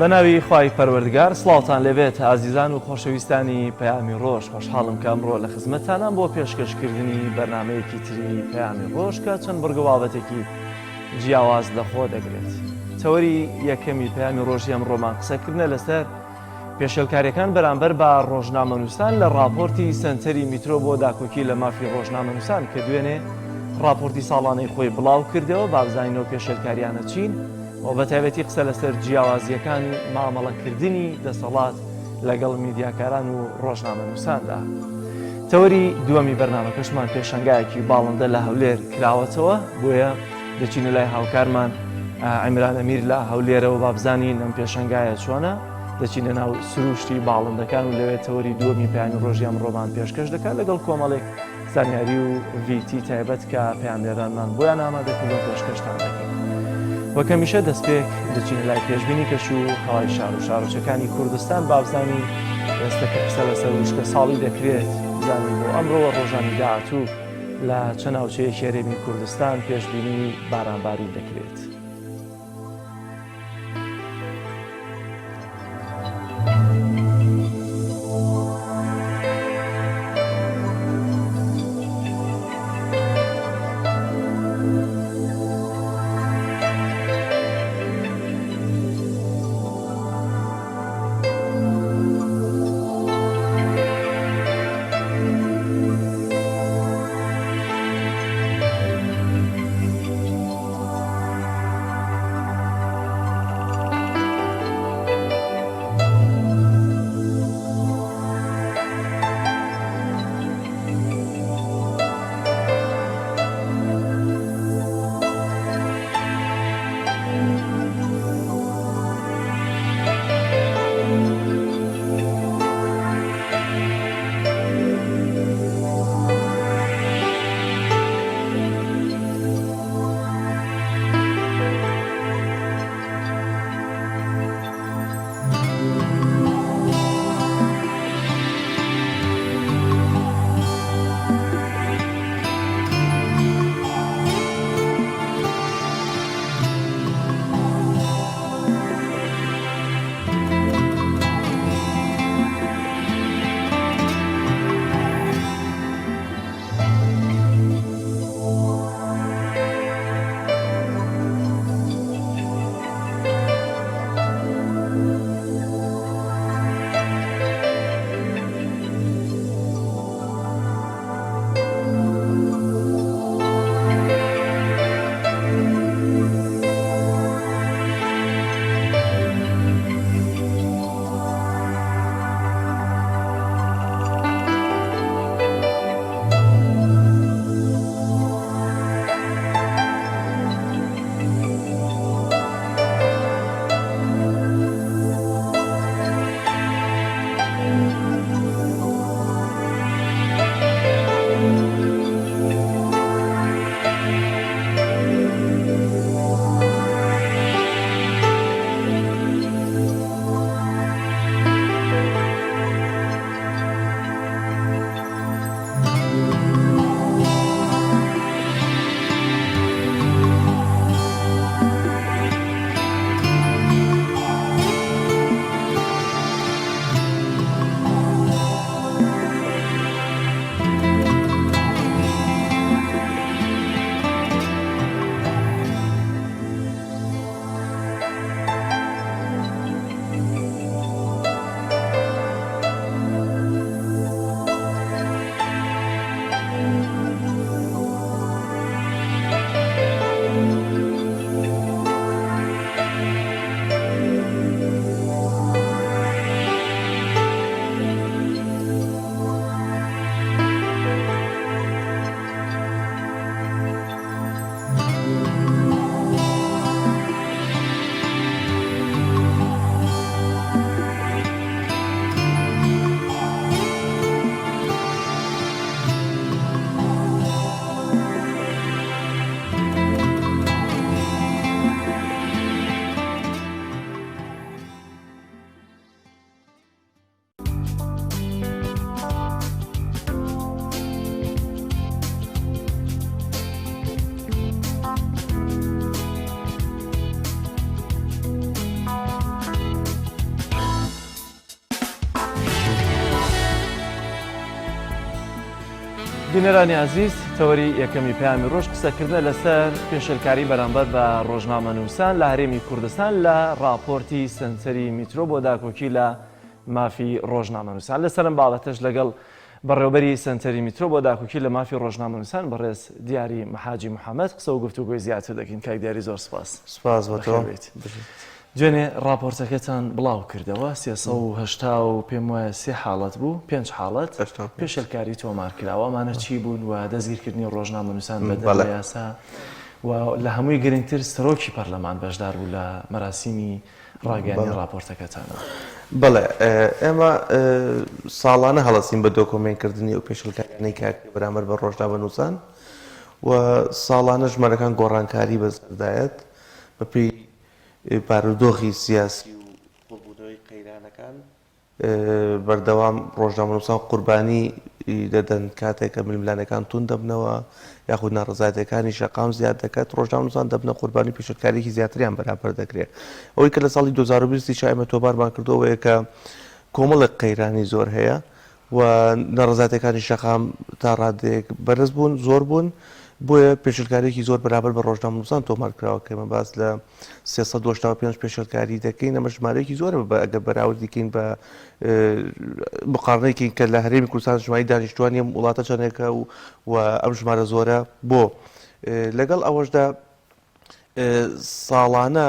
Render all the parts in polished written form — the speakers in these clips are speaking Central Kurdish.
بەناوی خوای پەروەردگار سڵاوتان لێبێت ئازیزان و خۆشەویستانی پەیامی ڕۆژ خۆشحاڵم کە ئەمڕۆ لە خزمەتتانام بۆ پێشکەشکردنی بەرنمەیەکی تری پەیامی ڕۆژ کە چەند بڕگە بابەتێکی جیاواز لە خۆ دەگرێت تەوەری یەکەمی پەیامی ڕۆژی ئەمڕۆمان قسەکردنە لەسەر پێشێلکارییەکان بەرامبەر بە ڕۆژنامەنووسان لە ڕاپۆرتی سەنتەری میترۆ بۆ داکۆکی لە مافی ڕۆژنامەنووسان کە دوێنێ ڕاپۆرتی ساڵانەی خۆی بڵاو کردەوە با بزانین ئەو پێشێلکاریانە چین و بە تایبەتی قسە لەسەر جیاوازییەکانی مامەڵەکردنی دەسەڵات لەگەڵ میدیاکاران و ڕۆژنامەنووساندا. تەوەری دووەمی بەرنامەکەشمان پێشەنگایەکی باڵندە لە هەولێر کراوەتەوە بۆیە دەچینە لای هاوکارمان عیمران ئەمیر لە هەولێرەوە با بزانین ئەم پێشەنگایە چۆنە دەچینە ناو سروشتی باڵندەکان و لەوێ تەوەری دووەمی پەیامی ڕۆژی ئەمڕۆمان پێشکەش دەکات لەگەڵ کۆمەڵێک زانیاری و ڤیتی تایبەت کە پەیامنێرانمان بۆیان ئامادە کردوون پێشکەشتان دەکەین. وەک هەمیشە دەستپێک دەچینە لای پێشبینی کەش و هەوای شار و شارۆچەکانی کوردستان با بزانین ئێستا کە قسە لەسەر وشکە ساڵی دەکرێت بزانین بۆ ئەمڕۆوە ڕۆژانی داهاتوو لە چە ناوچەیەکی هەرێمی کوردستان پێشبینی بارانبارین دەکرێت. بینەرانی ئازیز تەوەری یەکەمی پەیامی ڕۆژ قسەکردنە لەسەر پێشێلکاری بەرامبەر بە ڕۆژنامەنووسان لە هەرێمی کوردستان لە ڕاپۆرتی سەنتەری میترۆ بۆ داکۆکی لە مافی ڕۆژنامەنووسان لەسەرم بابەتەش لەگەڵ بەڕێوبەری سەنتەری میترۆ بۆ داکۆکی لە مافی ڕۆژنامەنووسان بەڕێز دیاری محاجی محەممەد قسە و گفتوگۆی زیاتر دەکەین کاک دیاری زۆر سپاس سپاس بۆ تۆ دوێنێ ڕاپۆرتەکەتان بڵاو کردەوە 380 و پێم وایە سێ حاڵەت بوو پێنج حاڵەت پێشێلکاری تۆمار کراوە ئەمانە چی بوون و دەستگیرکردنی ڕۆژنامەنووسان بە دەر لە یاسا و لە هەمووی گرنگتر سەرۆکی پەرلەمان بەشدار بوو لە مەراسیمی ڕاگەیاندنی ڕاپۆرتەکەتانەوە. بەڵێ ئێمە ساڵانە هەڵەسین بە دۆکۆمێنتکردنی ئەو پێشێلکاریانەی کە ئەکرێ بەرامبەر بە ڕۆژنامەنووسان و ساڵانە ژمارەکان گۆڕانکاری بەسەردایەت بەپێی بارودۆخی سیاسی و قوڵبوونەوەی قەیرانەکان بەردەوام ڕۆژنامەنووسان قوربانی دەدەن کاتێک کە ململانێکان توند دەبنەوە یاخود ناڕەزایەتیەکانی شەقام زیاد دەکات ڕۆژنامەنووسان دەبنە قوربانی پێشێلکاریەکی زیاتریان بەرامبەر دەکرێت ئەوەی کە لە ساڵی 2020 یشا ئێمە تۆمارمان کردووە ئەوەیە کە کۆمەڵێک قەیرانی زۆر هەیە و ناڕەزایەتیەکانی شەقام تا ڕادەیەک بەرز بوون زۆر بوون بۆیە پێشێلکاریەکی زۆر بەرامبەر بە ڕۆژنامەنووسان تۆمار کراوە کە ئێمە باس لە 385 پێشێلکاری دەکەین ئەمە ژمارەیەکی زۆرە بە ئەگەر بەراوردی کەین بە مقارنەی کەین کە لە هەرێمی کوردستان ژمارەی دانیشتوانی ئەم وڵاتە چەندێکە و و ئەم ژمارە زۆرە بۆ لەگەڵ ئەوەشدا ساڵانە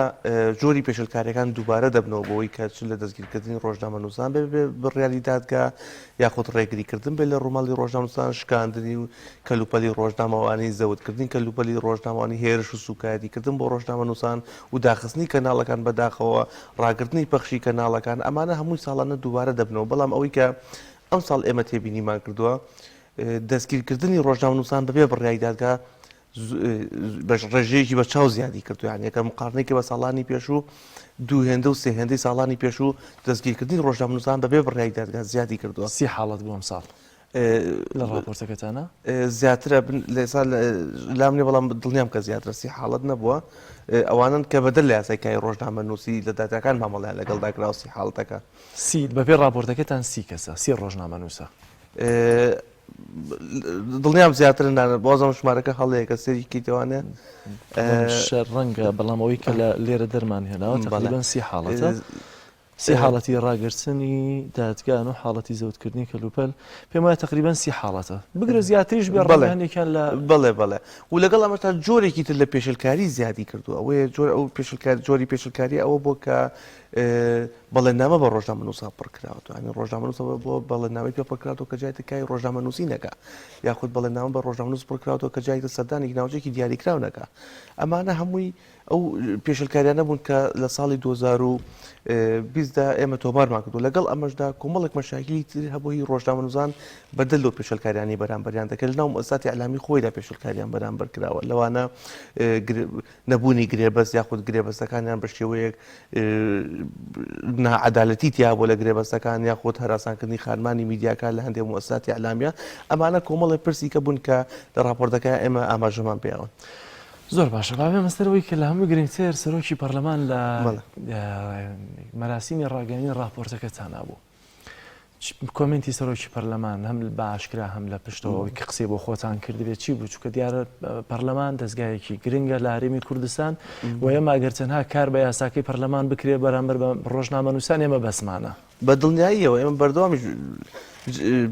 جۆری پێشلکاریەکان دووبارە دەبنەوە بۆی کە چ لە دەستگیرکردنی ڕۆژنامەنووسان بێ بێ بڕیاری دادگا یاخود ڕێگریکردن بێت لە ڕووماڵی ڕۆژنامەنووسان شکاندنی و کەلوپەلی ڕۆژنامەوانی، زەوتکردنی کەلوپەلی ڕۆژنامەوانی، هێرش و سووکایەتیکردن بۆ ڕۆژنامەنووسان و داخستنی کەناڵەکان، بەداخەوە ڕاگرتنی پەخشی کەناڵەکان، ئەمانە هەمووی ساڵانە دووبارە دەبنەوە، بەڵام ئەوەی کە ئەمساڵ ئێمە تێبینیمان کردووە دەستگیرکردنی ڕۆژنامەنووسان بەبێ بڕیاری دادگا بە ڕێژەیەکی بەرچاو زیادی کردووە، یانی ئەگەر مقارنەی کە بە ساڵانی پێشوو دوو هێندە و سێ هێندەی ساڵانی پێشوو دەستگیرکردنی ڕۆژنامەنووسان بەبێ بڕیاری دادگا زیادی کردووە. سی حاڵەت بوو ئەمساڵ. لە ڕاپۆرتەکەتانە؟ زیاترە لە ئێستا لام نیە بەڵام دڵنیام کە زیاترە سی حاڵەت نەبووە ئەوانن کە بەدەر لە یاسای کاری ڕۆژنامەنووسی لە دادگاکان مامەڵەیان لەگەڵدا کراوە سی حاڵەتەکە. سی بەپێی ڕاپۆرتەکەتان سی کەسە سی ڕۆژنامەنووسە. دڵنیام زیاترن بازم ژمارەکە هەڵەیە کە سەیری کەیتەوانێ ڕەنگە بەڵام ئەوەی کە لە لێرە دەرمان هێناوە تقریبا سی حاڵەتە. سێ حاڵەتی ڕاگرتنی دادگان و حاڵەتی زەوتکردنی کەلوپەل، پێم وایە تەقریبەن سی حاڵەتە، بگرە زیاتریش بێ ڕەنگە هەندێکیان لە. بەڵێ بەڵێ و لەگەڵ ئەمەشدا جۆرێکی تر لە پێشێلکاری زیادی کردووە، ئەوەیە جۆر ئەو پێشێلکاری جۆری پێشێلکاری ئەوە بووە کە بەڵێننامە بە ڕۆژنامەنووسان پڕ کراوەتەوە، یانی ڕۆژنامەنووس بۆ بەڵێننامەی پێ پڕ کراوەتەوە کە جای تر کاری ڕۆژنامەنووسی نەکا، یاخود بەڵێننامە بە ڕۆژنامەنووس پڕ کراوەتەوە کە جای تر سەردانی ناوچەیەکی دیاریکراو نەکا، ئەمانە هەمووی ئەو پێشێلکاریانە بوون کە لە ساڵی 2020 دا ئێمە تۆمارمان کردو لەگەڵ ئەمەشدا کۆمەڵێک مەشاکیلی تر هەبوو هی ڕۆژنامەنووسان بەدەر لەو پێشێلکاریانەی بەرامبەریان دەکرد لەناو مؤسساتی ئیعلامی خۆیدا پێشێلکاریان بەرامبەر کراوە لەوانە نەبوونی گرێبەست یاخود گرێبەستەکانیان بە شێوەیەک ناعەدالەتی تیا بووە لە گرێبەستەکان یاخود هەراسانکردنی خانمانی میدیاکار لە هەندێک مؤسساتی ئیعلامیە ئەمانە کۆمەڵێک پرسی کە بوون کە لە ڕاپۆرتەکە ئێمە ئاماژەمان پێیاون. زۆر باشە با بێمە سەر ئەوەی کە لە هەمووی گرنگتر سەرۆکی پەرلەمان لە مەراسیمی ڕاگەیاندنی ڕاپۆرتەکەتانا بوو کۆمێنتی سەرۆکی پەرلەمان هەم بە ئاشکرا هەم لە پشتەوە ئەوەی کە قسەی بۆ خۆتان کردبێت چی بوو چونکە دیارە پەرلەمان دەستگایەکی گرنگە لە هەرێمی کوردستان و ئێمە ئەگەر تەنها کار بە یاساکەی پەرلەمان بکرێت بەرامبەر بە ڕۆژنامەنووسان ئێمە بەسمانە. بە دڵنیاییەوە ئێمە بەردەوامیش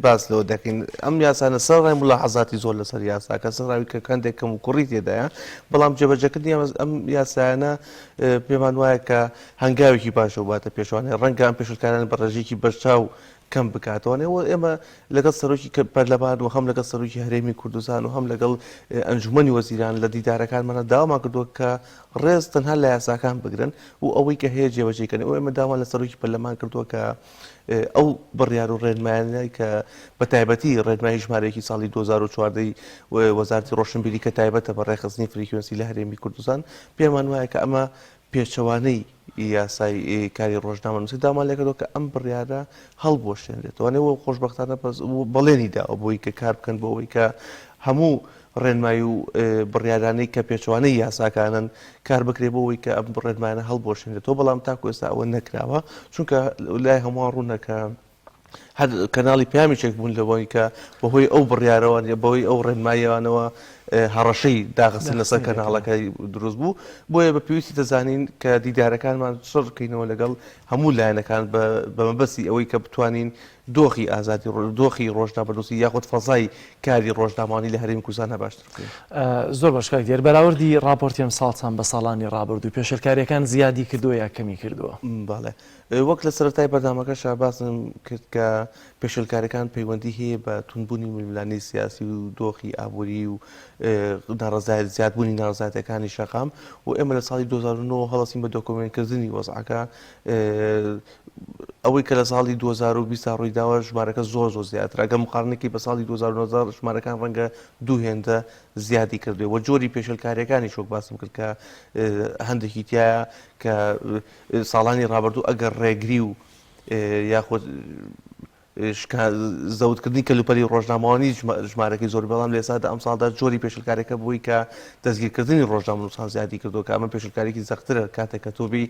باس لەوە دەکەین ئەم یاسانە سەرەڕای مولاحەزاتی زۆر لەسەر یاساکە سەرەڕای کە هەندێک کەم و کوڕی تێدایە بەڵام جێبەجێکردنی ئەم یاسایانە پێمان وایە کە هەنگاوێکی باشە و باتە پێشوانێ ڕەنگە ئەم پێشلکارانە بە ڕێژەیەکی بەرچاو کەم بکاتەوە و ئێمە لەگەڵ سەرۆکی پەرلەمان و هەم لەگەڵ سەرۆکی هەرێمی کوردستان و هەم لەگەڵ ئەنجومەنی وەزیران لە دیدارەکانمانە داوامان کردووە کە ڕێز تەنها لە یاساکان بگرن و ئەوەی کە هەیە جێبەجێی کەن. ئێمە داوامان لە سەرۆکی پەرلەمان کردووە کە ئەو بڕیار و ڕێنمایانەی کە بە تایبەتی ڕێنمایی ژمارەیەکی ساڵی 2014 ی وەزارەتی ڕۆشنبیری کە تایبەتە بە ڕێکخستنی frequency لە هەرێمی کوردستان پێمان وایە کە ئەمە پێچەوانەی یاسای کاری ڕۆژنامەنووسی داوامان لێکردووە کە ئەم بڕیارە هەڵبوەشێنرێتەوە و خۆشبەختانە بەڵێنی داوە بۆی کە کار بکەن بۆ ئەوەی کە هەموو ڕێنمایی و بڕیارانەی کە پێچەوانەی یاساکانن کار بکرێت بۆ ئەوەی کە ئەم ڕێنمایانە هەڵبوەشێنرێتەوە، بەڵام تاکو ئێستا ئەوە نەکراوە، چونکە لای هەمووان ڕوونە کە. هەر کەناڵی پەیامیشێک بوون لەوەی کە بەهۆی ئەو بڕیارەوە بەهۆی ئەو ڕێنماییانەوە هەڕەشەی داخستن لەسەر کەناڵەکەی دروست بوو بۆیە بە پێویستی دەزانین کە دیدارەکانمان چڕ بکەینەوە لەگەڵ هەموو لایەنەکان بە مەبەستی ئەوەی کە بتوانین دۆخی ئازادی دۆخی ڕۆژنامەنووسی یاخود فەزای کاری ڕۆژنامەوانی لە هەرێمی کوردستاندا باشتر بکەین. زۆر باش کاک دیار، بەراوردی ڕاپۆرتی ئەمساڵتان بە ساڵانی ڕابردوو پێشێلکارییەکان زیادی کردووە یا کەمی کردووە؟ بەڵێ وەک لە سەرەتای بەرنامەکەشا باسم کرد کە پێشێلکاریەکان پەیوەندی هەیە بە توندبوونی ململانێی سیاسی و دۆخی ئابووری و زیادبوونی ناڕەزایەتیەکانی شەقام و ئێمە لە ساڵی 2009 هەڵەسین بە دۆکۆمێنتکردنی وەزعەکە ئەوەی کە لە ساڵی 2020 تا ڕوویداوە ژمارەکە زۆر زۆر زیاترە ئەگەر مقارنەکی بە ساڵی 2019 ژمارەکان ڕەنگە دوو هێندە زیادی کردوێ و جۆری پێشێلکاریەکانی شۆک باسم کرد کە هەندێکی تایە کە ساڵانی ڕابردوو ئەگەر ڕێگری و یاخود زەوتکردنی کەلوپەلی ڕۆژنامەوانی ژمارەکەی زۆر بەڵام لە ئێستادا ئەمساڵدا جۆری پێشلکارەکە بووی کە دەستگیرکردنی ڕۆژنامەنووسان زیادی کردو کە ئەمە پێشلکارێکی زەخترە کاتێک کە تۆ بی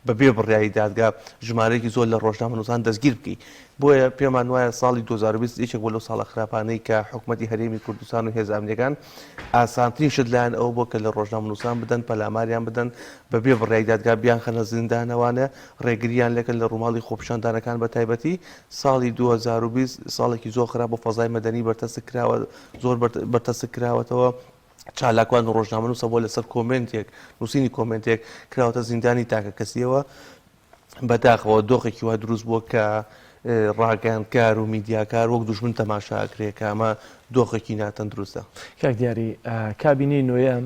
بەبێ بڕیاری دادگا ژمارەیەکی زۆر لە ڕۆژنامەنووسان دەستگیر بکەی بۆیە پێمان وایە ساڵی 2020 یەکێک بووە لەو ساڵە خراپانەی کە حکومەتی هەرێمی کوردستان و هێزە ئەمنیەکان ئاسانترین شت لایان ئەوە بووە کە لە ڕۆژنامەنووسان بدەن، پەلاماریان بدەن، بە بێ بڕیاری دادگا بیانخەنە زیندانەوانە، ڕێگرییان لێکەن لە ڕووماڵی خۆپیشاندانەکان بە تایبەتی ساڵی 2020 ساڵێکی زۆر خراپ بۆ فەزای مەدەنی بەرتەسک کراوە زۆر بەرتەسک کراوەتەوە. چالاکوان و ڕۆژنامەنووسە بۆ لەسەر کۆمێنتێک نووسینی کۆمێنتێک کراوەتە زیندانی تاکەکەسیەوە بەداخەوە دۆخێکی وا دروست بووە کە ڕاگەیاندکار و میدیاکار وەک دوژمن تەماشا ئەکرێ کە ئەمە دۆخێکی ناتەندروستە. کاک دیاری، کابینەی نۆیەم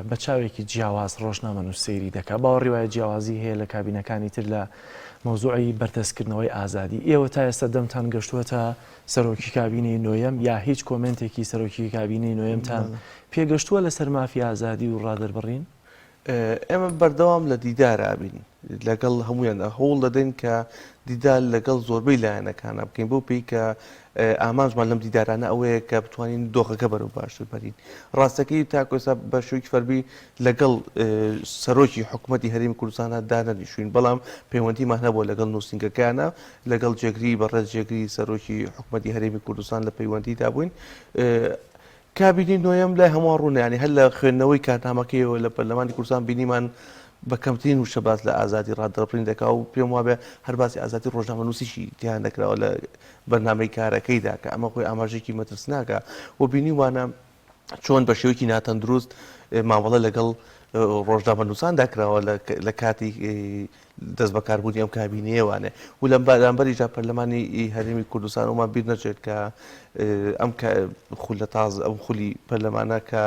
بە چاوێکی جیاواز ڕۆژنامەنووس سەیری دەکا، باوەڕی وایە جیاوازی هەیە لە کابینەکانی تر لە مەوزوعی بەرتەسککردنەوەی ئازادی، ئێوە تا ئێستا دەمتان گەشتووەتە سەرۆکی کابینەی نۆیەم یا هیچ کۆمێنتێکی سەرۆکی کابینەی نۆیەمتان پێگەشتووە لەسەر مافی ئازادی و ڕادەربڕین؟ ئێمە بەردەوام لە دیدارا بین لەگەڵ هەموویاندا هەوڵ دەدەین کە دیدار لەگەڵ زۆربەی لایەنەکانە بکەین بەو پێی کە ئامانجمان لەم دیدارانە ئەوەیە کە بتوانین دۆخەکە بەرەو باشتر بەرین ڕاستەکەی تاکو ئێستا بە شێوەیەکی فەرمی لەگەڵ سەرۆکی حکوومەتی هەرێمی کوردستانە دانەنیشوین بەڵام پەیوەندیمان هەبووە لەگەڵ نووسینگەکانە لەگەڵ جێگری بەڕێز جێگری سەرۆکی حکوومەتی هەرێمی کوردستان لە پەیوەندیدا بووین کابینەی نۆیەم لای هەمووان ڕوونە، یانی هەر لە خوێندنەوەی کارنامەکەیەوە لە پەرلەمانی کوردستان بینیمان بە کەمترین وشە باس لە ئازادی ڕادەربڕین دەکا و پێم وابێ هەر باسی ئازادی ڕۆژنامەنووسیشی تیا نەکراوە لە بەرنامەی کارەکەیدا کە ئەمە خۆی ئاماژەیەکی مەترسناکە و بینیومانە چۆن بە شێوەیەکی ناتەندروست مامەڵە لەگەڵ ڕۆژنامەنووساندا کراوە لە کاتی دەستبەکاربوونی ئەم کابینەیەوانێ و لەم بەرامبەریشدا پەرلەمانی هەرێمی کوردستان ئەومان بیر نەچێت کە ئەم خولە تاز ئەم خولی پەرلەمانە کە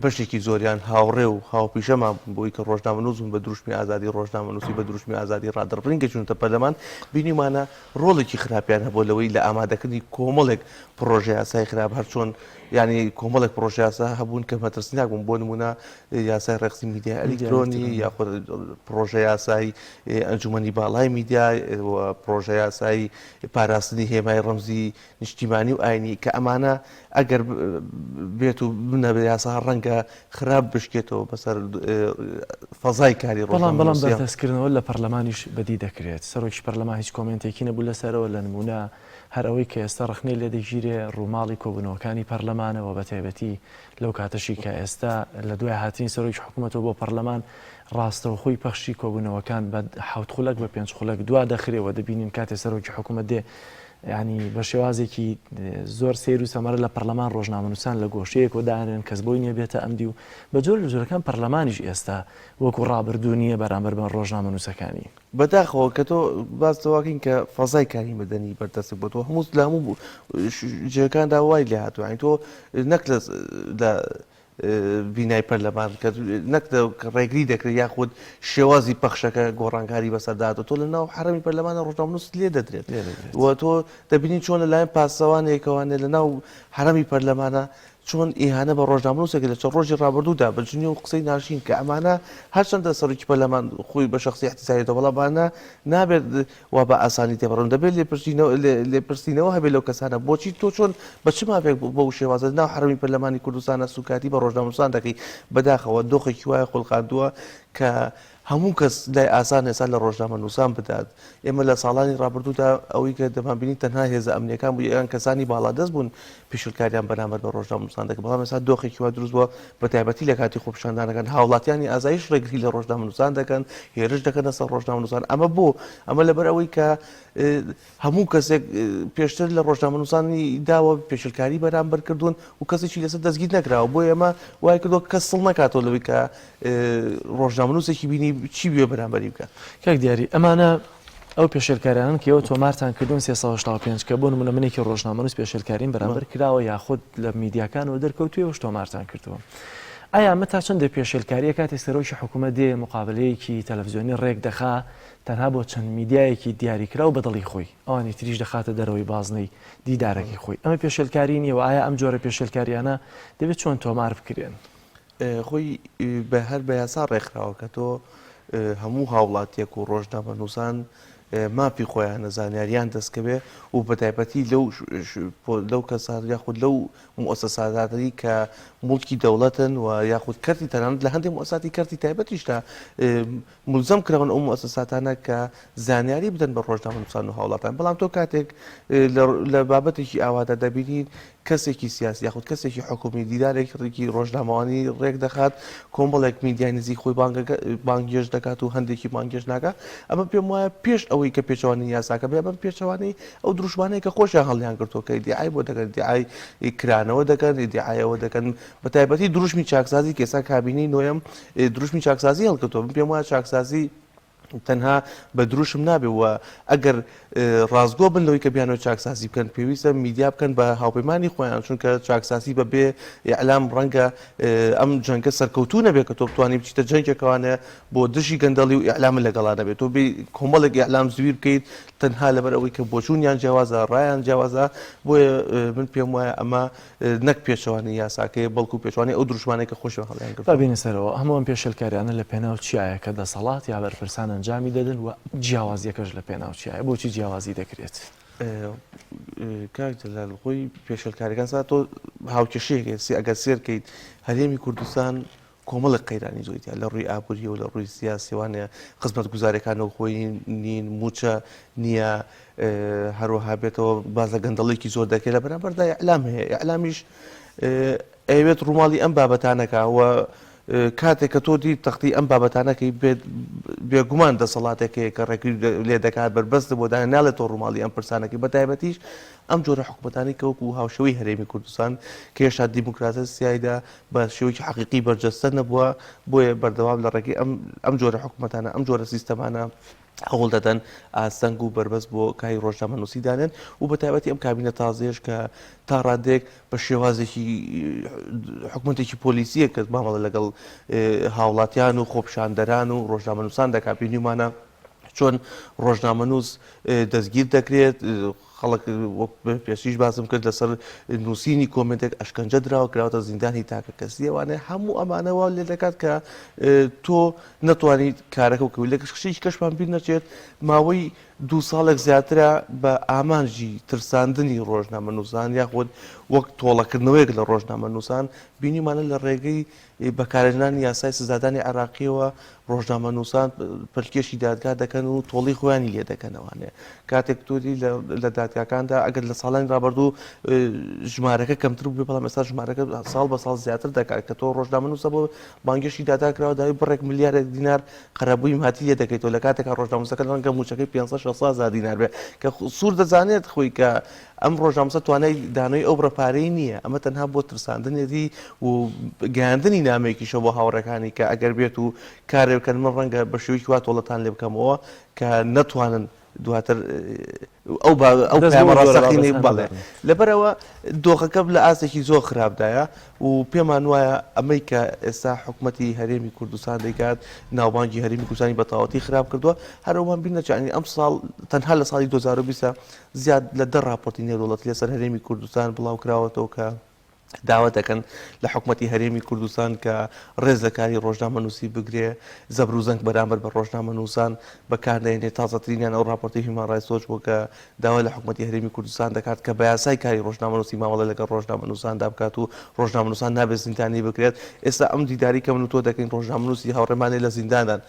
بەشێکی زۆریان هاوڕێ و هاوپیشەمان بوون بۆی کە ڕۆژنامەنووس بوون بە دروشمی ئازادی ڕۆژنامەنووسی بە دروشمی ئازادی ڕادەربڕین گەیشتوونەتە پەرلەمان بینیومانە ڕۆڵێکی خراپیان هەبووە لەوەی لە ئامادەکردنی کۆمەڵێک پڕۆژە یاسای خراپ هەرچۆن یعنی کۆمەڵێک پڕۆژە یاسا هەبوون کە مەترسیناک بوون بۆ نمونە یاسای ڕێکخستنی میدیای ئەلیکترۆنی یاخود پڕۆژە یاسای ئەنجومەنی باڵای میدیا و پڕۆژە یاسای پاراستنی هێمای ڕەمزی نیشتیمانی و ئاینی کە ئەمانە ئەگەر بێت و بنە یاسا ڕەنگە خراپ بشکێتەوە بەسەر فەزای کاری بەڵام بەڵام بەرتەسکردنەوە لە پەرلەمانیش بەدی دەکرێت سەرۆکی پەرلەمان هیچ کۆمێنتێکی نەبوو لەسەرەوە لە نمونە هەر ئەوەی کە ئێستا ڕەخنەی لێ دەگیرێ ڕووماڵی کۆبوونەوەکانی پەرلەمانە و بەتایبەتی لەو کاتەشی کە ئێستا لە دوای هاتنی سەرۆکی حکوومەتەوە بۆ پەرلەمان ڕاستەوخۆی پەخشی کۆبوونەوەکان بە حەوت خولەک بە پێنج خولەک دوا دەخرێ و دەبینین کاتێ سەرۆکی حکوومەت دێ ینی بە شێوازێکی زۆر سیر و سەمەرە لە پەرلەمان ڕۆژنامەنووسان لە گۆشەیەکەوە دانرێن کەس بۆی نییە بێتە ئەمدی و بە جۆر لە جۆرەکان پەرلەمانیش ئێستا وەکو ڕابردوو نییە بەرامبەر بە ڕۆژنامەنووسەکانی. بەداخەوە کە تۆ باس لەوەکەین کە فەزای کاری مەدەنی بەردەستک بۆ تۆ هەموو لە هەموو جێگاندا وای لێ هاتووە یانی تۆ نەک لە بینای پەرلەمان کە نەک ڕێگری دەکرێت یاخود شێوازی پەخشەکە گۆڕانکاری بەسەرداتە تۆ لە ناو حرەمی پەرلەمانە ڕۆژنامەنووست لێ دەدرێت و تۆ دەبینی چۆن لەلایەن پاسەوانێکەوانێ لە ناو حرەمی پەرلەمانە چۆن ئیهانە بە ڕۆژنامەنووسێک لە چەند ڕۆژی ڕابردوودا بە جنێو و قسەی ناشرین کە ئەمانە هەرچەندە سەرۆکی پەرلەمان خۆی بە شەخسی ئیحتیسابێتەوە بەڵام ئەمانە نابێت وا بە ئاسانی تێپەڕن دەبێت لێپرسینەوە لێپرسینەوە هەبێت لەو کەسانە بۆچی تۆ چۆن بە چ مافێک بەو شێوازە ناو حەرەمی پەرلەمانی کوردستانە سوکاتی بە ڕۆژنامەنووسان دەکەی بەداخەوە دۆخێکی وایە خوڵقاندووە کە. هەموو کەس لای ئاسان ئێستا لە ڕۆژنامەنووسان بدات. ئێمە لە ساڵانی ڕابردوودا ئەوەی کە دەمانبینی تەنها هێزە ئەمنییەکان بوو یان کەسانی باڵادەست بوون پێشێلکاریان بەرامبەر بە ڕۆژنامەنووسان دەکرد، بەڵام ئێستا دۆخێکی وا دروست بووە بە تایبەتی لە کاتی خۆپیشاندانەکان هاوڵاتیانی ئازایش ڕێگری لە ڕۆژنامەنووسان دەکەن، هێرش دەکەنە سەر ڕۆژنامەنووسان. ئەمە بۆ؟ ئەمە لەبەر ئەوەی کە هەموو کەسێک پێشتر لە ڕۆژنامەنووسانی داوە پێشلکاری بەرامبەر کردوون و کەسێکی لەسەر دەستگیر نەکراوە بۆیە ئەمە وای کردووە کەس سڵ نەکاتەوە لەوەی کە ڕۆژنامەنووسێکی بینی چی بوێ بەرامبەری بکات. کاک دیاری ئەمانە ئەو پێشێلکاریانەن کە ئێوە تۆمارتان کردوون 385 کە بۆ نمونە منێکی ڕۆژنامەنووس پێشێلکاریم بەرامبەر کراوە یاخود لە میدیاکانەوە دەرکەوتووە ئێوەش تۆمارتان کردووە ئایا ئەمە تا چەندێ پێشێلکاریە کاتێ سەرۆکی حکوومەت دێ مقابلەیەکی تەلەفزیۆنی ڕێک دەخا تەنها بۆ چەند میدیایەکی دیاریکراو بە دڵی خۆی، ئەوانی تریش دەخاتە دەرەوەی بازنەی دیدارەکەی خۆی. ئەمە پێشێلکاری نییە و ئایا ئەم جۆرە پێشێلکارییانە دەبێت چۆن تۆمار بکرێن؟ خۆی بە هەر بە یاسا ڕێکخراوە کە تۆ هەموو هاوڵاتیەک و ڕۆژنامەنووسان مافی خۆیانە زانیاریان دەستکەوێ و بە تایبەتی لەو لەو کەسان یاخود لەو موئەسەساتانەی کە موڵکی دەوڵەتن و یاخود کەرتی تەنانەت لە هەندێک موئەساتی کەرتی تایبەتیشدا مولزەم کراون ئەو موئەسەساتانە کە زانیاری بدەن بە ڕۆژنامەنووسان و هاوڵاتان، بەڵام تۆ کاتێک لە بابەتێکی ئاوادا دەبینیت کەسێکی سیاسی یاخود کەسێکی حکومی دیدارێکی ڕۆژنامەوانی ڕێک دەخات، کۆمەڵێک میدیای نزیک خۆی بانگهێشت دەکات و هەندێکی بانگهێشت ناکات، ئەمە پێم وایە پێش ئەوەی کە پێچەوانەی یاساکە بێ، ئەمە پێچەوانەی ئەو دروشمانەیە کە خۆشیان هەڵیان گرتووە کە ئیدیعای بۆ دەکەن، ئیدیعای کرانەوە دەکەن، ئیدیعای ئەوە دەکەن، بە تایبەتی دروشمی چاکسازی کە ئێستا کابینەی نۆیەم دروشمی چاکسازی هەڵکردووە، من پێم وایە چاکسازی تەنها بە دروشم نابێ و ئەگەر ڕاستگۆ بن لەوەی کە بیانەوە چاکسازی بکەن پێویستە میدیا بکەن بە هاوپەیمانی خۆیان، چونکە چاکسازی بە بێ ئیعلام ڕەنگە ئەم جەنگە سەرکەوتوو نەبێت کە تۆ بتوانی بچیتە جەنگێکەوانە بۆ دژی گەندەڵی و ئیعلامت لەگەڵا نەبێت، تۆ بێ کۆمەڵێک ئیعلام زویر بکەیت تەنها لەبەر ئەوەی کە بۆچوونیان جیاوازە، ڕایان جیاوازە، بۆیە من پێم وایە ئەمە نەک پێچەوانەی یاساکەیە، بەڵکو پێچەوانەی ئەو دروشمانەیە کە خۆشیان هەڵیان گرتووە. با بێینە سەرەوە، هەموو ئەم پێشێلکاریانە لە پێناو چیایە کە دەسەڵات یا بەرپرسان ئەنجامی دەدن و جیاوازییەکەش لە پێناو چیایە؟ بۆچی جیاوازی دەکرێت؟ کاک جەلال، خۆی پێشێلکاریەکان سا تۆ هاوکێشەیەک هەیە، ئەگەر سێر کەیت هەرێمی کوردستان کۆمەڵێک قەیرانی زۆری تیا لە ڕووی ئابووریەوە لە ڕووی سیاسیوانە خزمەتگوزاریەکانەوە خۆی نین موچە نییە هەروەها بێتەوە باز لە گەندەڵێکی زۆر دەکرێت لە بەرامبەردا ئیعلام هەیە ئیعلامیش ئەیەوێت ڕووماڵی ئەم بابەتانەکە و کاتێک کە تۆ دی تەختی ئەم بابەتانەکەی بێت بێگومان دەسەڵاتێک هەیە کە ڕێگری لێ دەکات بەربەست بۆ دانێ ناڵێت تۆ ڕووماڵی ئەم پرسانەکەی بە تایبەتیش ئەم جۆرە حکوومەتانی کە وەکو هاوشێوەی هەرێمی کوردستان کە هێشتا دیموکراسیایدا بە شێوەیەکی حەقیقی بەرجەستە نەبووە، بۆیە بەردەوام لە ڕێگەی ئەم ئەم جۆرە حکومەتانە، ئەم جۆرە سیستەمانە هەوڵ دەدەن ئاستەنگ و بەربەست بۆ کاری ڕۆژنامەنووسی دانێن و بە تایبەتی ئەم کابینە تازەیەش کە تا ڕادەیەک بە شێوازێکی حکومەتێکی پۆلیسییە کە مامەڵە لەگەڵ هاوڵاتیان و خۆپیشاندەران و ڕۆژنامەنووسان دەکات، بینیومانە چۆن ڕۆژنامەنووس دەستگیر دەکرێت، خەڵک وەک پێشتریش باسم کرد لەسەر نووسینی کۆمێنتێک ئەشکەنجە دراوە کراوەتە زیندانی تاکە کەسی ئەوانە هەموو ئەمانە وا لێ دەکات کە تۆ نەتوانیت کارەکە بکەوی لە کشتێکی کەشمان بیر نەچێت ماوەی دوو ساڵێک زیاترە بە ئامانجی ترساندنی ڕۆژنامەنووسان یاخود وەک تۆڵەکردنەوەیەک لە ڕۆژنامەنووسان بینیمانە لە ڕێگەی بەکارهێنانی یاسای سزادانی عێراقییەوە ڕۆژنامەنووسان پەلکێشی دادگا دەکەن و تۆڵەی خۆیانی لێ دەکەنەوانێ کاتێک تۆ دیت لە دادگاکاندا ئەگەر لە ساڵانی ڕابردوو ژمارەکە کەمتر بوو بەڵام ئێستا ژمارەکە ساڵ بە ساڵ زیاتر دەکات کە تۆ ڕۆژنامەنووسە بۆ بانگێشی دادا کراوە داوای بڕێک ملیارێک دینار قەرەبووی مادی لێ دەکەیتەوە لە کاتێکا ڕۆژنامەنووسەکە ڕەنگە مووچەکەی 500 600 هەزار دینار بێ کە سوور دەزانێت خۆی کە ئەم ڕۆژنامەنووسە توانای دانەوەی ئەو بڕە پارەی نییە، ئەمە تەنها بۆ ترساندنێتی و گەیاندنی نامەیەکیشە بۆ هاوڕێکانی کە ئەگەر بێت و کارێ بکەن من ڕەنگە بە شێوەیەکی وا تۆڵەتان لێ بکەمەوە کە نەتوانن دواتر ئەو ئەو دەست بۆ پەیامە ئەو جۆرە ڕاستەقینەی بابەتانە بەڵێ بەرن. لەبەرئەوە دۆخەکە لە ئاستێکی زۆر خراپدایە و پێمان وایە ئەمەی کە ئێستا حکومەتی هەرێمی کوردستان دەیکات ناوبانگی هەرێمی کوردستانی بە تەواوەتی خراپ کردووە هەر ئەومان بیر نەچێت یانی ئەمساڵ تەنها لە ساڵی 2020 زیاد لە دە ڕاپۆرتی نێودەوڵەتی لەسەر هەرێمی کوردستان بڵاوکراوەتەوە کە داوا دەکەن لە حکومەتی هەرێمی کوردستان کە ڕێز لە کاری ڕۆژنامەنووسی بگرێ، زەبر و زەنگ بەرامبەر بە ڕۆژنامەنووسان بەکارنەهێنێ، تازەترینیان ئەو ڕاپۆرتەی هیومان ڕایتس وۆچ بوو کە داوا لە حکومەتی هەرێمی کوردستان دەکات کە بە یاسای کاری ڕۆژنامەنووسی مامەڵە لەگەڵ ڕۆژنامەنووساندا بکات و ڕۆژنامەنووسان نابێت زیندانی بکرێت. ئێستا ئەم دیدارەی کە من و تۆ دەکەین ڕۆژنامەنووسی هاوڕێمانێ لە زینداندان.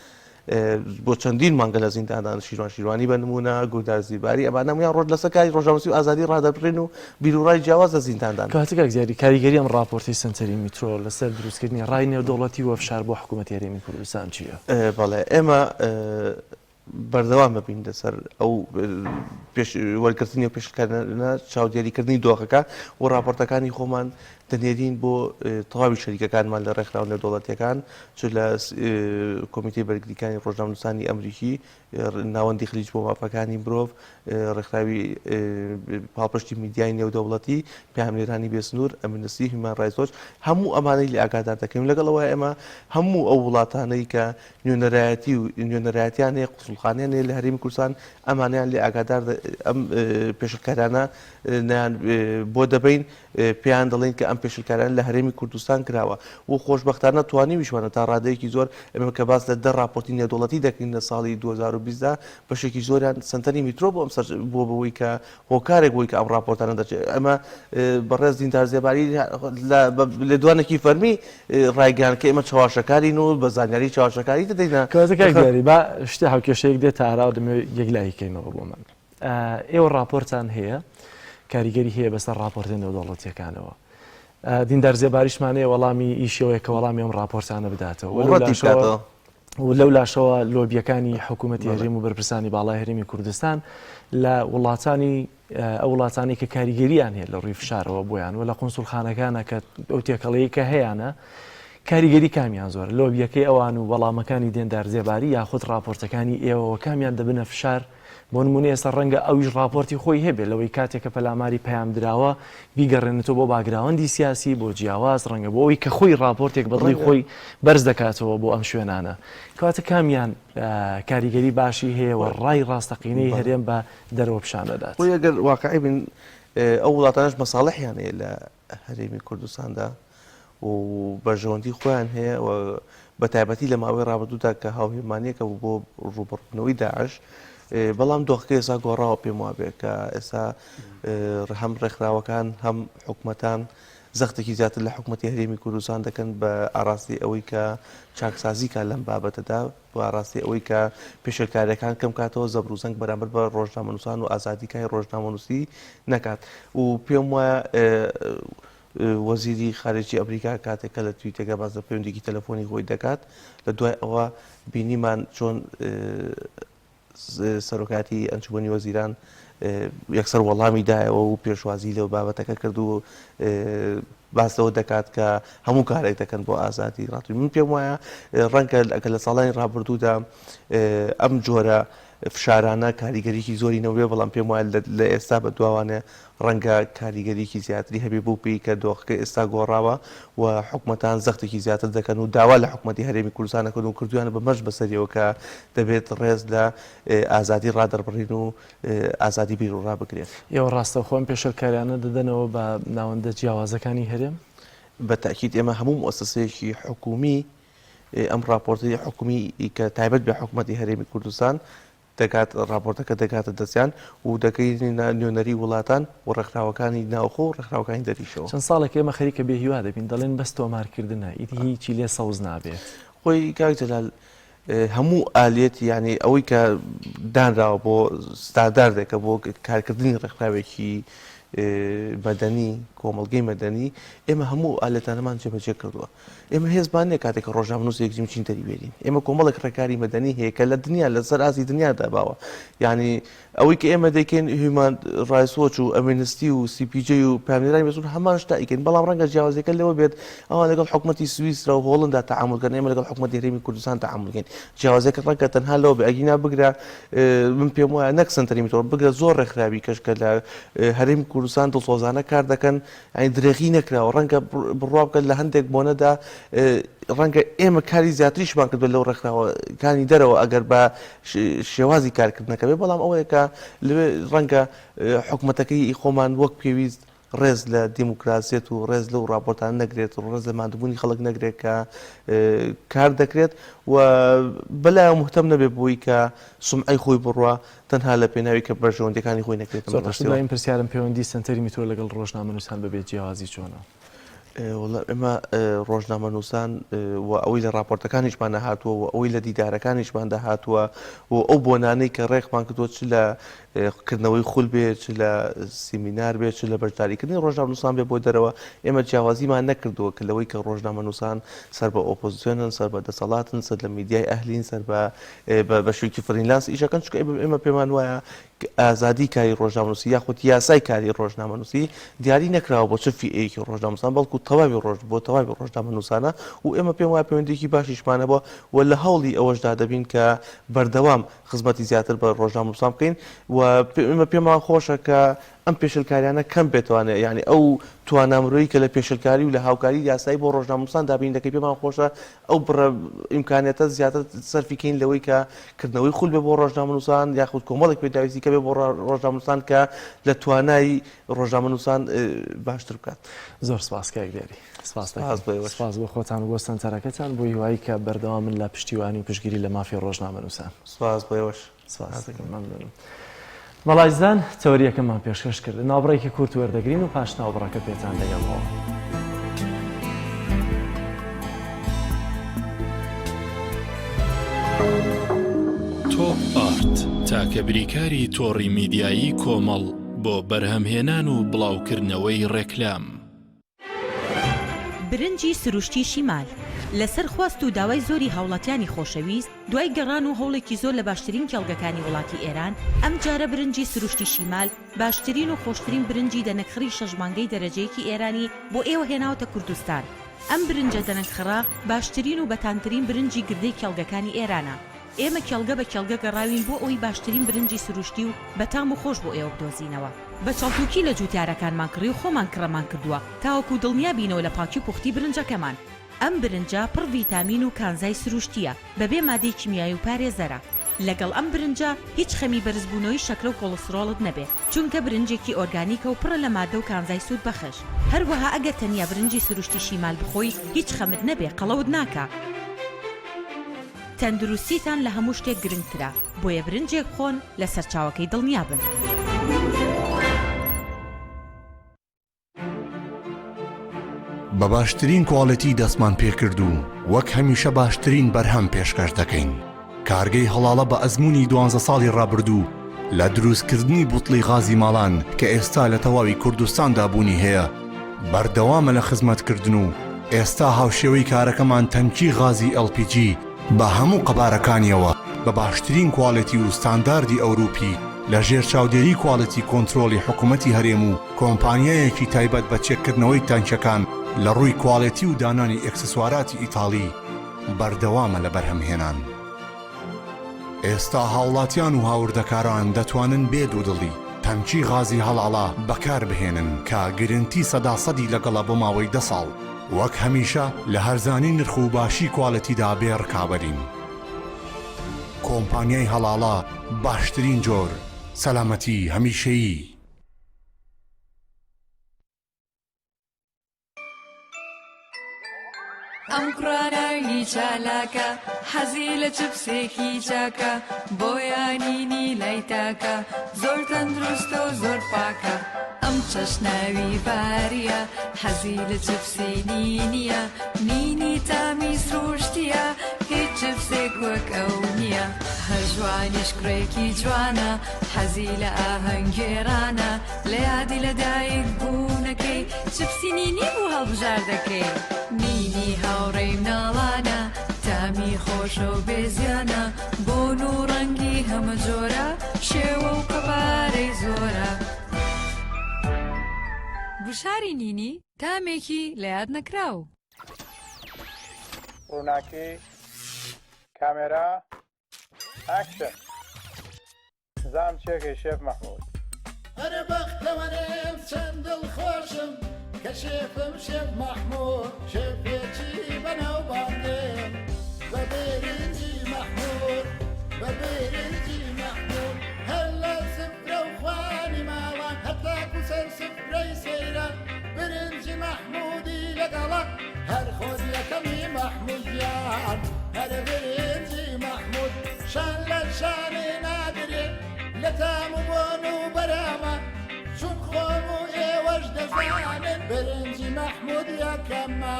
بۆ چەندین مانگە لە زینداندان شیروان شیروانی بە نموونە، گوردار زیباری، ئەمانە هەموویان ڕۆژ لەسەر کاری ڕۆژنامەنووسی و ئازادی ڕادەربڕین و بیروڕای جیاواز لە زینداندان. کەواتە کاک دیاری کاریگەری ئەم ڕاپۆرتەی سەنتەری میترۆ لەسەر دروستکردنی ڕای نێودەوڵەتی و فشار بۆ حکوومەتی هەرێمی کوردستان چییە؟ بەڵێ ئێمە بەردەوام ئەبین لەسەر ئەو پێش وەرگرتنی و پێشکردنە چاودێریکردنی دۆخەکە و ڕاپۆرتەکانی خۆمان دەنێرین بۆ تەواوی شەریکەکانمان لە ڕێکخراوە نێودەوڵەتیەکان چ لە کۆمیتەی بەرگریکانی ڕۆژنامەنووسانی ئەمریکی، ناوەندی خلیج بۆ مافەکانی مرۆڤ، ڕێکخراوی پاڵپشتی میدیای نێودەوڵەتی، پەیامنێرانی بێسنوور، ئەمنستی، هیومان ڕایتس وۆچ، هەموو ئەمانەی لێ ئاگادار دەکەین. لەگەڵ ئەوە ئێمە هەموو ئەو وڵاتانەی کە نوێنەرایەتی و نوێنەرایەتیان هەیە، قوسوڵخانەیان هەیە لە هەرێمی کوردستان، ئەمانەیان لێ ئاگادار ئەم پێشلکارانە نیان بۆ دەبەین، پێیان دەڵێین کە ئەم پێشلکارانە لە هەرێمی کوردستان کراوە و خۆشبەختانە توانیویشمانە تا ڕادەیەکی زۆر ئێمە کە باس لە دە ڕاپۆرتی نێودەوڵەتی دەکەین لە ساڵی 2020 دا بەشێکی زۆریان سەنتەری میترۆ بۆ ئەم سەر بووە بەوەی کە هۆکارێک بۆی کە ئەم ڕاپۆرتانە دەرچێت ئەمە بەڕێز دیندار زێباری لە لێدوانێکی فەرمی ڕایگەیاند کە ئێمە چەواشەکارین و بە زانیاری چەواشەکاری دەدەینە کەواتە کاک دیاری با شتێ هاوکێشەیەک دێتە ئاراوە دەمەوێت یەکلایی کەینەوە بۆ من. ئێوە ڕاپۆرتان هەیە کاریگەری هەیە بەسەر ڕاپۆرتە نێودەوڵەتیەکانەوە دیندار زێباریشمان هەیە وەڵامی ئیشەوەیە کە وەڵامی ئەم ڕاپۆرتانە بداتەوە و لەو لاشەوە لۆبیەکانی حکوومەتی هەرێم و بەرپرسانی باڵای هەرێمی کوردستان لە وڵاتانی ئەو وڵاتانی کە کاریگەریان هەیە لە ڕووی فشارەوە بۆیان و لە قونسوڵخانەکانە کە ئەو تێکەڵەیە کە هەیانە کاریگەری کامیان زۆرە لۆبیەکەی ئەوان و وەڵامەکانی دێندار زێباری یاخود ڕاپۆرتەکانی ئێوەوە کامیان دەبنە فشار بۆ نموونە ئێستا ڕەنگە ئەویش ڕاپۆرتی خۆی هەبێت لەوەی کاتێک کە پەلاماری پەیام دراوە بیگەڕێنێتەوە بۆ باکگراوەندی سیاسی بۆ جیاواز ڕەنگە بۆ ئەوەی کە خۆی ڕاپۆرتێک بە دڵی خۆی بەرز دەکاتەوە بۆ ئەم شوێنانە کەواتە کامیان کاریگەری باشی هەیە و ڕای ڕاستەقینەی هەرێم بە دەرەوە پیشان دەدات؟ خۆی ئەگەر واقعی بین ئەو وڵاتانەش مەساڵحیان هەیە لە هەرێمی کوردستاندا و بەرژەوەندی خۆیان هەیە و بە تایبەتی لە ماوەی ڕابردوودا کە هاوپەیمانیەکە بوو بۆ ڕووبەڕووبوونەوەی داعش بەڵام دۆخەکە ئێستا گۆڕاوە پێم وابێ کە ئێستا هەم ڕێکخراوەکان هەم حکومەتان زەختێکی زیاتر لە حکومەتی هەرێمی کوردستان دەکەن بە ئاراستەی ئەوەی کە چاکسازی کا لەم بابەتەدا بە ئاراستەی ئەوەی کە پێشێلکاریەکان کەم کاتەوە زەبر و زەنگ بەرامبەر بە ڕۆژنامەنووسان و ئازادی کاری ڕۆژنامەنووسی نەکات و پێم وایە وەزیری خارجی ئەمریکا کاتێک کە لە تویتێکە باس لە پەیوەندیکی تەلەفۆنی خۆی دەکات لە دوای ئەوە بینیمان چۆن سەرۆکایەتی ئەنجومەنی وەزیران یەکسەر وەڵامی دایەوە و پێشوازی لەو بابەتەکە کرد و باس لەوە دەکات کە هەموو کارێک دەکەن بۆ ئازادی ڕاتوی من پێم وایە ڕەنگە ئەگەر لە ساڵانی ڕابردوودا ئەم جۆرە فشارانە کاریگەریی زۆری نەبێ بەڵام پێم وایە لە ئێستا بە دواوانێ ڕەنگە کاریگەریی زیاتری هەبێ بەو پێی کە دۆخەکە ئێستا گۆڕاوە و حکومەتان زەختێکی زیاتر دەکەن و داوا لە حکومەتی هەرێمی کوردستان دەکەن و کردویانە بە مەرج بەسەریەوە کە دەبێت ڕێز لە ئازادی ڕادەربڕین و ئازادی بیروڕا بگرێت. ئێوە ڕاستەوخۆ ئەم پێشێلکاریانە دەدەنەوە بە ناوەندە جیاوازەکانی هەرێم؟ بە تەئکید ئێمە هەموو موئەسەسەیەکی حکومی ئەم ڕاپۆرتەی حکومی کە تایبەت بە حکومەتی هەرێمی کوردستان دەگات ڕاپۆرتەکە دەگاتە دەستیان و دەگەینە نوێنەری وڵاتان و ڕێکخراوەکانی ناوخۆ و ڕێکخراوەکانی دەریشەوە. چەند ساڵێکە ئێمە خەریکە بێ هیوا دەبین، دەڵێن بەس تۆمارکردنە، ئیدی هیچی لێ سەوز نابێت. خۆی کاک جەلال هەموو ئالیەت یانی ئەوەی کە دانراوە بۆ ستانداردێکە بۆ کارکردنی ڕێکخراوێکی مەدەنی کۆمەڵگەی مەدەنی ئێمە هەموو ئالەتانەمان جێبەجێ کردووە. ئێمە هێزمان نیە کاتێک کە ڕۆژنامەنووسێک بچین دەری بێنین ئێمە کۆمەڵێک ڕێکاری مەدەنی هەیە کە لە دنیا لەسەر ئاستی دنیادا باوە یعنی ئەوەی کە ئێمە دەیکەین هیومان ڕایتس وۆچ و ئەمنستی و سی پی جی و پەیامنێرانی بێسنوور هەمان شتە ئەیکەین بەڵام ڕەنگە جیاوازیەکە لەوە بێت ئەوان لەگەڵ حکومەتی سویسرا و هۆڵندا تەعامول کەن ئێمە لەگەڵ حکومەتی هەرێمی کوردستان تەعامول کەین جیاوازیەکە ڕەنگە تەنها لەوە بێ ئەگینا بگرە من پێم وایە نەک سەنتەری میترۆ بگرە زۆر ڕێکخراوی کەش کە لە هەرێمی کوردستان دڵسۆزانە کار دەکەن یانی درێغی نەکراوە ڕەنگە بڕوا بکەن لە هەندێک بۆنەدا ڕەنگە ئێمە کاری زیاتریشمان کردوە لەو ڕێکخراوەکانی دەرەوە ئەگەر بە شێوازی کارکردنەکە بێ بەڵام ئەوەیە کە لەوێ ڕەنگە حکومەتەکەی خۆمان وەک پێویست ڕێز لە دیموکراسیەت و ڕێز لەو ڕاپۆرتان نەگرێت و ڕێز لە ماندووبوونی خەڵک نەگرێت کە کار دەکرێت و بەلایەوە مهتەم نەبێت بۆی کە سومعەی خۆی بڕوا تەنها لە پێناوی کە بەرژەوەندیەکانی خۆی نەکرێتە زۆر باشە دوایین پرسیارم پەیوەندی سەنتەری میترۆ لەگەڵ ڕۆژنامەنووسان بەبێ جیاوازی چۆنە؟ وەڵا ئێمە ڕۆژنامەنووسان و ئەوەی لە ڕاپۆرتەکانیشماندا هاتووە و ئەوەی لە دیدارەکانیشماندا هاتووە و ئەو بۆنانەی کە ڕێکمان کردووە چ لە کردنەوەی خول بێ چ لە سیمینار بێ چ لە بەشداریکردنی ڕۆژنامەنووسان بێ بۆ دەرەوە ئێمە جیاوازیمان نەکردووە کە لەوەی کە ڕۆژنامەنووسان سەر بە ئۆپۆزیسیۆنن سەر بە دەسەڵاتن سەر لە میدیای ئەهلین سەر بە بە شوێکی freelance ئیشەکەن چونکە ئێمە پێمان وایە ئازادی کاری ڕۆژنامەنووسی یاخود یاسای کاری ڕۆژنامەنووسی دیاری نەکراوە بۆ چ فیئەیەکی ڕۆژنامەنووسان بەڵکو تەواوی ڕۆژ بۆ تەواوی ڕۆژنامەنووسانە و ئێمە پێم وایە پەیوەندییەکی باشیشمان هەبووە و لە هەوڵی ئەوەشدا دەبین کە بەردەوام خزمەتی زیاتر بە ڕۆژنامەنووسان بکەین و ئێمە پێمان خۆشە کە ئەم پێشێلکاریانە کەم بێتوانێ یانی ئەو توانا مرۆیی کە لە پێشێلکاری و لە هاوکاری یاسایی بۆ ڕۆژنامەنووسان دابین دەکەی پێمان خۆشە ئەو بڕە ئیمکانیەتە زیاتر سەرفی کەین لەوەی کە کردنەوەی خول بێ بۆ ڕۆژنامەنووسان یاخود کۆمەڵێک پێداویستی کە بێ بۆ ڕۆژنامەنووسان کە لە توانای ڕۆژنامەنووسان باشتر بکات. زۆر سپاس کاک دیاری. سپاس دەکەم. سپاس بۆ خۆتان و بۆ سەنتەرەکەتان بۆ هیوایی کە بەردەوامن لە پشتیوانی و پشتگیری لە مافی ڕۆژنامەنووسان. سپاس بۆ ئێوەش. سپاس دەکەم مەمنونم. مەڵایزان تەوەریەکەمان پێشکەش کرد ناوبڕێکی کورت وەردەگرین و پاش ناوبڕەکە پێتان دەگەمەوە. تۆپ ئارت تاکە بریکاری تۆڕی میدیایی کۆمەڵ بۆ بەرهەمهێنان و بڵاوکردنەوەی ڕێکلام. برنجی سروشتی شیمال، لەسەر خواست و داوای زۆری هاوڵاتیانی خۆشەویست، دوای گەڕان و هەوڵێکی زۆر لە باشترین کێڵگەکانی وڵاتی ئێران، ئەمجارە برنجی سروشتی شیمال باشترین و خۆشترین برنجی دەنەکخڕی شەش مانگەی دەرەجەیەکی ئێرانی بۆ ئێوە هێناوەتە کوردستان. ئەم برنجە دەنەکخڕە باشترین و بەتامترین برنجی گردەی کێڵگەکانی ئێرانە. ئێمە کێڵگە بە کێڵگە گەڕاوین بۆ ئەوەی باشترین برنجی سروشتی و بەتام و خۆش بۆ ئێوە بدۆزینەوە. بە چەڵتوکی لە جوتیارەکانمان کڕی و خۆمان کڕەمان کردووە تاوەکو دڵنیا بینەوە لە پاکی و پوختی برنجەکەمان. ئەم برنجە پڕ ڤیتامین و کانزای سروشتییە، بەبێ مادەی کیمیایی و پارێزەرە. لەگەڵ ئەم برنجە هیچ خەمی بەرزبوونەوەی شەکرە و کۆڵسترۆڵت نەبێ، چونکە برنجێکی ئۆرگانیکە و پڕە لە مادە و کانزای سوودبەخش. هەروەها ئەگەر تەنیا برنجی سروشتی شیمال بخۆی هیچ خەمت نەبێ قەڵەوت ناکا. تەندروستیتان لە هەموو شتێک گرنگترە، بۆیە برنجێک بخۆن لە سەرچاوەکەی دڵنیابن. بە باشترین quality دەستمان پێکرد و وەک هەمیشە باشترین بەرهەم پێشکەش دەکەین. کارگەی هەڵاڵە بە ئەزموونی دوانزە ساڵی ڕابردوو لە دروستکردنی بوتڵی غازی ماڵان کە ئێستا لە تەواوی کوردستاندا بوونی هەیە بەردەوامە لە خزمەتکردن و ئێستا هاوشێوەی کارەکەمان تەنکی غازی LPG بە هەموو قەبارەکانیەوە بە باشترین quality و ستانداردی ئەوروپی لە ژێر چاودێری quality control ی حکومەتی هەرێم و کۆمپانیایەکی تایبەت بە چێککردنەوەی تانکیەکان لە ڕووی quality و دانانی ئێکسسواراتی ئیتاڵی بەردەوامە لە بەرهەمهێنان. ئێستا هاوڵاتیان و هاوردەکاران دەتوانن بێ دوودڵی تەنکی غازی هەڵاڵە بەکاربهێنن کە گرنتی سەدا سەدی لەگەڵە بۆ ماوەی دە ساڵ. وەک هەمیشە لە هەرزانی نرخ و باشی quality دا بێ ڕکابەرین. کۆمپانیای هەڵاڵە باشترین جۆر، سەلامەتی هەمیشەیی. ئەم کوڕە ناوی چالاکە حەزی لە چپسێکی چاکە بۆیە نینی لای تاکە زۆر تەندروستە و زۆر پاکە ئەم چەشناوی باریە حەزی لە چپسی نینیە نینی تامی سروشتیە هیچ چپسێک وەک ئەو نییە هەر ژوانیش کوڕێکی جوانە حەزی لە ئاهەنگگێڕانە لە یادی لە دایک بوونەکەی چپسی نینی بوو هەڵبژاردەکەی نینی هاوڕێی مناڵانە تامی خۆشە و بێزیانە بۆن و ڕەنگی هەمە جۆرە شێوە و قەبارەی زۆرە. گوشاری نینی تامێکی لە یاد نەکراو. ڕووناکی، کامێرا، action. زام چێکەی شێف مەحمود. ئەرێ بەختەوەرێم چەند دڵخۆشم کە شێفم شێف مەحمود شێفێکی بەناوبانگم بە برنجی مەحمود بە برنجی مەحمود هەر لە سفرە و خوانی ماڵان هەتاکو سەر سفرەی سەیران برنجی مەحمودی لەگەڵە هەر خۆت یەکەمی مەحمود گیان هەر برنجی مەحمود شان لە شانی نادرێ لە تام و بۆن و بەرامە چون خۆم و ئێوەش دەزانن. شێفانن برنجی مەحمود یەکەمە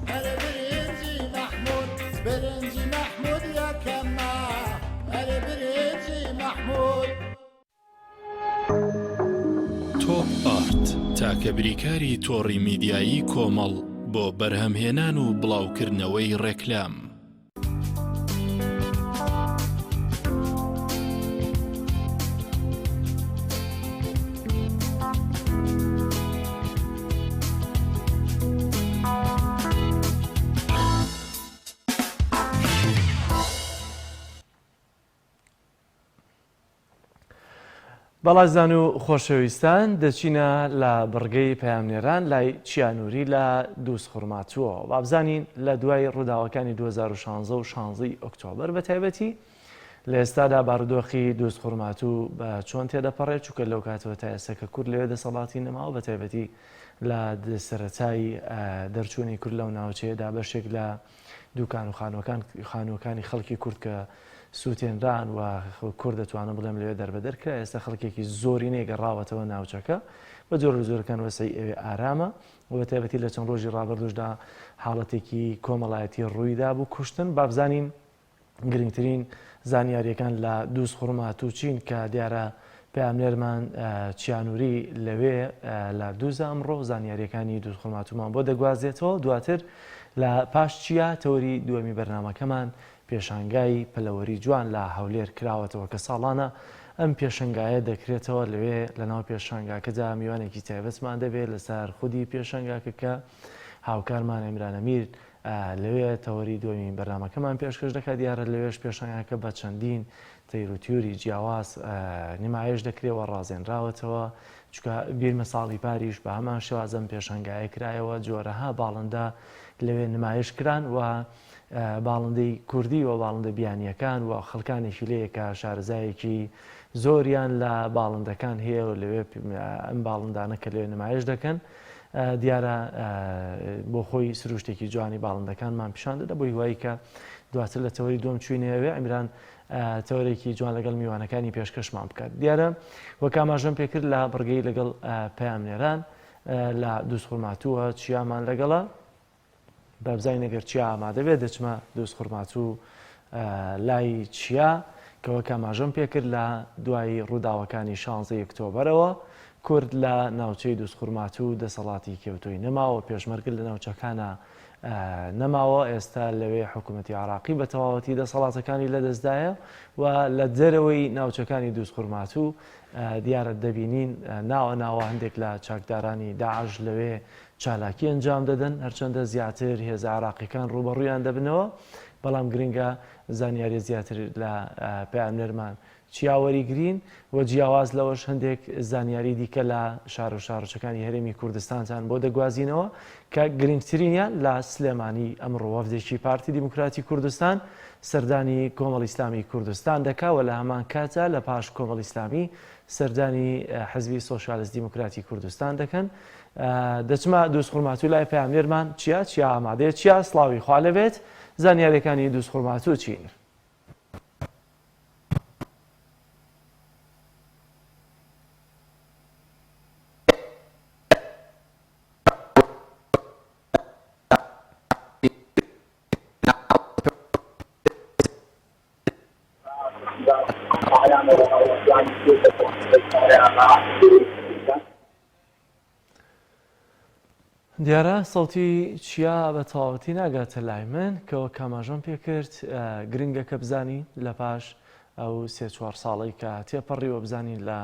ئەرێ برنجی مەحمود برنجی مەحمود یەکەمە ئەرێ برنجی مەحمود. تۆپ ئارت، تاکە بریکاری تۆڕی میدیایی کۆمەڵ بۆ بەرهەمهێنان و بڵاوکردنەوەی ڕێکلام. بەڵازان و خۆشەویستان دەچینە لە بڕگەی پەیامنێران لای چیانوری لە دووزخورماتووەوە بابزانین لە دوای ڕووداوەکانی 2016 و 16 ئۆکتۆبەر بە تایبەتی لە ئێستادا بارودۆخی دووزخورماتوو بە چۆن تێدەپەڕێت چونکە لەو کاتەوە تا ئێستا کە کورد لەوێ دەسەڵاتی نەماوە بە تایبەتی لە سەرەتای دەرچوونی کورد لەو ناوچەیەدا بەشێک لە دوکان و خانوەکان خانووەکانی خەڵکی کورد کە سووتێنران و کورد دەتوانم بڵێم لەوێ دەربەدەر کرا ئێستا خەڵکێکی زۆرینەی گەڕاوەتەوە ناوچەکە بە جۆر لە جۆرەکان وەسعی ئەوێ ئارامە و بە تایبەتی لە چەند ڕۆژی ڕابردووشدا حاڵەتێکی کۆمەڵایەتی ڕوویدا بوو کوشتن بابزانین گرنگترین زانیارییەکان لە دووزخورماتوو چین کە دیارە پەیامنێرمان چیانوری لەوێ لە دووزە ئەمڕۆ زانیارییەکانی دووزخورماتوومان بۆ دەگوازێتەوە دواتر لە پاش چیا تەوەری دووەمی بەرنامەکەمان پێشانگای پەلەوەری جوان لە هەولێر کراوەتەوە کە ساڵانە ئەم پێشەنگایە دەکرێتەوە لەوێ لەناو پێشانگاکەدا میوانێکی تایبەتمان دەبێت لەسەر خودی پێشانگاکە کە هاوکارمان ئیمران ئەمیر لەوێ تەوەری دووەمی بەرنامەکەمان پێشکەش دەکات، دیارە لەوێش پێشانگاکە بە چەندین تەیر و تیوری جیاواز نمایش دەکرێ و ڕازێنراوەتەوە، چونکە بیرمە ساڵی پاریش بە هەمان شێواز ئەم پێشانگایە کرایەوە، جۆرەها باڵندە لەوێ نمایش کران و باڵندەی کوردی و باڵندە بیانییەکان و خەڵکانێکی لێیە کە شارەزایەکی زۆریان لە باڵندەکان هەیە و لەوێ ئەم باڵندانە کە لەوێ نمایش دەکەن دیارە بۆ خۆی سروشتێکی جوانی باڵندەکانمان پیشان دەدا بۆ هیوایی کە دواتر لە تەوەری دووەم چوینەوێ ئەمیران تەوەرێکی جوان لەگەڵ میوانەکانی پێشکەشمان بکات دیارە وەک ئاماژەم پێکرد لە بڕگەی لەگەڵ پەیامنێران لە دووزخورماتووە چیامان لەگەڵە بابزانین ئەگەر چیا ئامادە بێت دەچمە دووزخورماتوو لای چیا کە وەک ئاماژەم پێکرد لە دوای ڕووداوەکانی شانزەی ئۆکتۆبەرەوە کورد لە ناوچەی دووزخورماتوو دەسەڵاتی کێوتۆی نەماوە پێشمەرگە لە ناوچەکانە نەماوە ئێستا لەوێ حکوومەتی عراقی بە تەواوەتی دەسەڵاتەکانی لەدەستدایە و لە دەرەوەی ناوچەکانی دووزخورماتوو دیارە دەبینین ناوە ناوە هەندێک لە چاکدارانی داعش لەوێ چالاکی ئەنجام دەدەن، هەرچەندە زیاتر هێزە عێراقیەکان ڕووبەڕوویان دەبنەوە، بەڵام گرنگە زانیاری زیاتر لە پەیامنێرمان چیا وەریگرین و جیاواز لەوەش هەندێک زانیاری دیکە لە شار و شارۆچەکانی هەرێمی کوردستانتان بۆ دەگوازینەوە کە گرنگترینیان لە سلێمانی ئەمڕۆ وەفدێکی پارتی دیموکراتی کوردستان سەردانی کۆمەڵی ئیسلامی کوردستان دەکا و لە هەمان کاتدا لە پاش کۆمەڵی ئیسلامی سەردانی حزبی سۆسیالست دیموکراتی کوردستان دەکەن. دەچمە دووزخورماتوو لای پەیامنێرمان چیا چیا ئامادەیە چیا سڵاوی خوا لێبێت زانیاریەکانی دووزخورماتوو چین؟ دیارە سەوتی چیا بە تەواوەتی ناگاتە لای من کە وەک ئاماژەم پێکرد گرنگە کە بزانین لە پاش ئەو سێ چوار ساڵەی کە تێپەڕیوە بزانین لە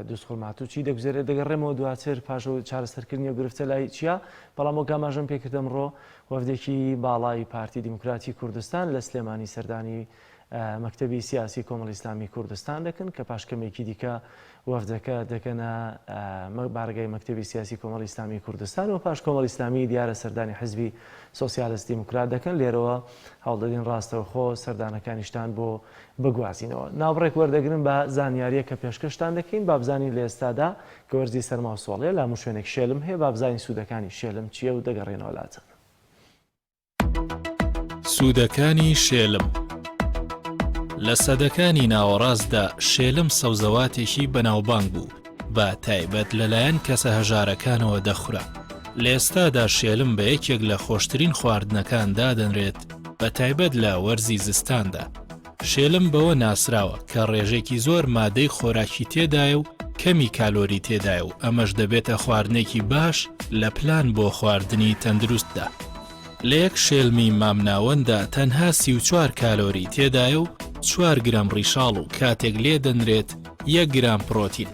دووزخورماتوو چی دەگوزەرێت دەگەڕێمەوە دواتر پاش چارەسەرکردنی و گرفتە لای چیا بەڵام وەک ئاماژەم پێکرد ئەمڕۆ وەفدێکی باڵای پارتی دیموکراتی کوردستان لە سلێمانی سەردانی مەکتەبی سیاسی کۆمەڵی ئیسلامی کوردستان دەکەن کە پاش کەمێکی دیکە وەفدەکە دەکەنە بارەگای مەکتەبی سیاسی کۆمەڵی ئیسلامی کوردستان و پاش کۆمەڵی ئیسلامی دیارە سەردانی حزبی سۆسیالست دیموکرات دەکەن لێرەوە هەوڵدەدین ڕاستەوخۆ سەردانەکانیشتان بۆ بگوازینەوە ناوبڕێک وەردەگرن بە زانیاریە کە پێشکەشتان دەکەین با بزانین لە ئێستادا کە وەرزی سەرما و سۆڵەیە لە هەموو شوێنێک شێلم هەیە با بزانین سوودەکانی شێلم چییە و دەگەڕێنەوە لاتان. سوودەکانی شێلم لە سەدەکانی ناوەڕاستدا شێلم سەوزەواتێکی بەناوبانگ بوو. بە تایبەت لەلایەن کەسە هەژارەکانەوە دەخورا. لە ئێستادا شێلم بە یەکێک لە خۆشترین خواردنەکان دادەنرێت بە تایبەت لە وەرزی زستاندا. شێلم بەوە ناسراوە کە ڕێژێکی زۆر مادەی خۆراکی تێدایە و کەمی کالۆری تێدایە و ئەمەش دەبێتە خواردنێکی باش لە پلان بۆ خواردنی تەندروستدا. لە یەک شێلمی مامناوەنددا تەنها 34 کالۆری تێدایە و 4 گرام ڕیشاڵ و کاتێک لێ دەنرێت یەک گرام پرۆتین.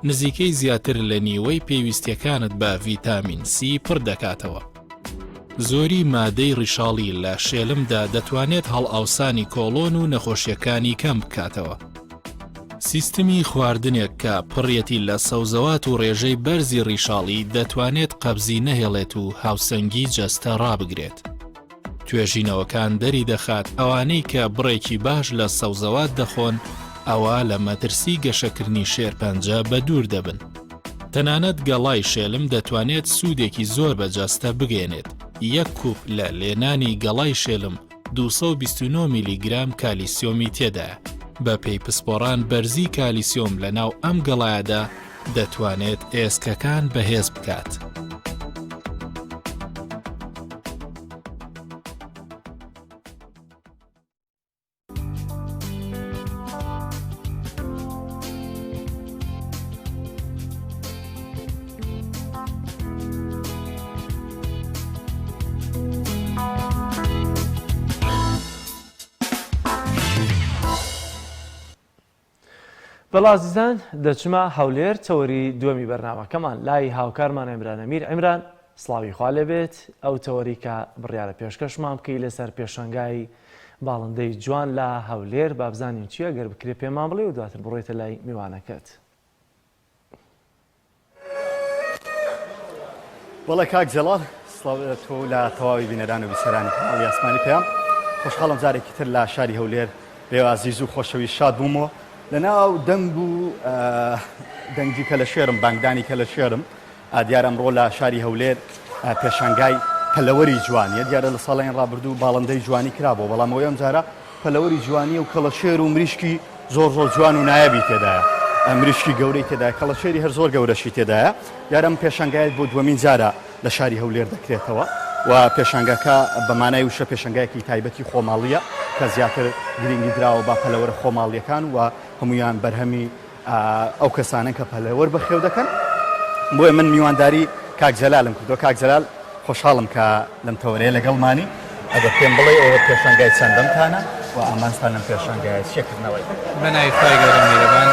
نزیکەی زیاتر لە نیوەی پێویستیەکانت بە ڤیتامین سی پڕ دەکاتەوە. زۆری مادەی ڕیشاڵی لە شێلمدا دەتوانێت هەڵئاوسانی کۆڵۆن و نەخۆشیەکانی کەم بکاتەوە. سیستمی خواردنێک کە پڕیەتی لە سەوزەوات و ڕێژەی بەرزی ڕیشاڵی دەتوانێت قەبزی نەهێڵێت و هاوسەنگی جەستە ڕابگرێت. توێژینەوەکان دەریدەخات ئەوانەی کە بڕێکی باش لە سەوزەوات دەخۆن ئەوا لە مەترسی گەشەکردنی شێرپەنجە بەدوور دەبن. تەنانەت گەڵای شێلم دەتوانێت سوودێکی زۆر بە جەستە بگەیەنێت، یەک کوپ لە لێنانی گەڵای شێلم 229 میلیگرام کالیسیۆمی تێدایە، بەپێی پسپۆڕان بەرزی کالیسیۆم لەناو ئەم گەڵایەدا دەتوانێت ئێسکەکان بەهێز بکات. بەڵێ ئازیزان دەچمە هەولێر تەوەری دووەمی بەرنامەکەمان لای هاوکارمان عیمران ئەمیر عیمران سڵاوی خوا لێبێت ئەو تەوەری کە بڕیارە پێشکەشمان بکەی لەسەر پێشەنگای باڵندەی جوان لە هەولێر بابزانین چییە گەر بکرێ پێمان بڵێ و دواتر بڕۆیتە لای میوانەکەت. بەڵێ کاک جەڵال سڵاو لە تۆ و لە تەواوی بینەران و بیسەرانی کەناڵی ئاسمانی پەیام خۆشحاڵم جارێکی تر لە شاری هەولێر بێ ئازیز و خۆشەویست شاد بوومەوە لە ناو دەنگ و دەنگی کە لە شێرم بانگدانی کە لە شێرم دیارە ئەمڕۆ لە شاری هەولێر پێشانگای پەلەوەری جوانیە دیارە لە ساڵانی ڕابردوو باڵندەی جوانی کرابوو بەڵام ئەوەی ئەمجارە پەلەوەری جوانیە و کەڵەشێر و مریشکی زۆر زۆر جوان و نایابی تێدایە مریشکی گەورەی تێدایە کەڵەشێری هەر زۆر گەورەشی تێدایە دیارە ئەم پێشانگایەت بۆ دووەمین جارە لە شاری هەولێر دەکرێتەوە و پێشانگاکە بە مانای وشە پێشانگایەکی تایبەتی خۆماڵیە کە زیاتر گرنگی دراوە بە پەلەوەرە خۆماڵیەکان و هەمویان بەرهەمی ئەو کەسانەن کە پەلەوەر بەخێو دەکەن بۆیە من میوانداری کاک جەلالم کردووە کاک جەلال خۆشحاڵم کە لەم تەوەرەیە لەگەڵمانی ئەگەر پێم بڵێ ئەوە پێشانگای چەندەمتانە و ئامانجتان لەم پێشانگایە چیە کردنەوەی؟ بە ناوی خوای گەورە میرەبان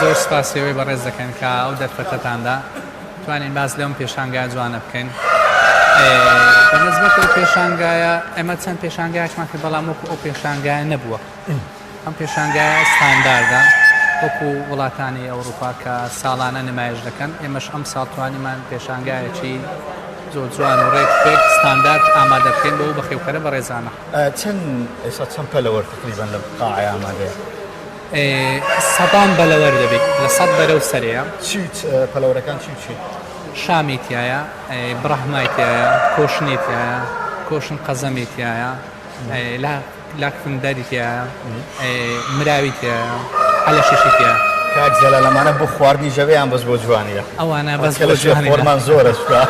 زۆر سپاسی ئێوەی بەڕێز دەکەین کە ئەو دەرفەتەتاندا توانین باس لەم پێشانگایە جوانە بکەین بە نسبەت ئەو پێشانگایە ئێمە چەند پێشانگایەکمان کرد بەڵام وەکو ئەو پێشانگایە نەبووە ئەم پێشانگایە ستانداردە وەکو وڵاتانی ئەوروپا کە ساڵانە نمایش دەکەن، ئێمەش ئەمساڵ توانیمان پێشانگایەکی زۆر جوان و ڕێک پێک ستاندارد ئامادە بکەین بۆ ئەو بەخێوکەرە بەڕێزانە. چەند ئێستا چەند پەلەوەر تەقریبەن لەم قاعەیە ئامادەیە؟ سەدان بەلەوەر دەبێت، لە سەد بەرەو سەرێیە. چی و پەلەوەرەکان چی و چین؟ شامی تیایە، بڕەهمای تیایە، کۆشنی تیایە، کۆشن قەزەمی تیایە، لاکفندەری تیایە، مراوی تیایە، عەلەشیشی تیایە. کاک جەلال ئەمانە بۆ خواردنی ژەوێ یان بەس بۆ جوانیە؟ ئەوانە بەس بۆ جوانیە. خۆرمان زۆرە چونکە.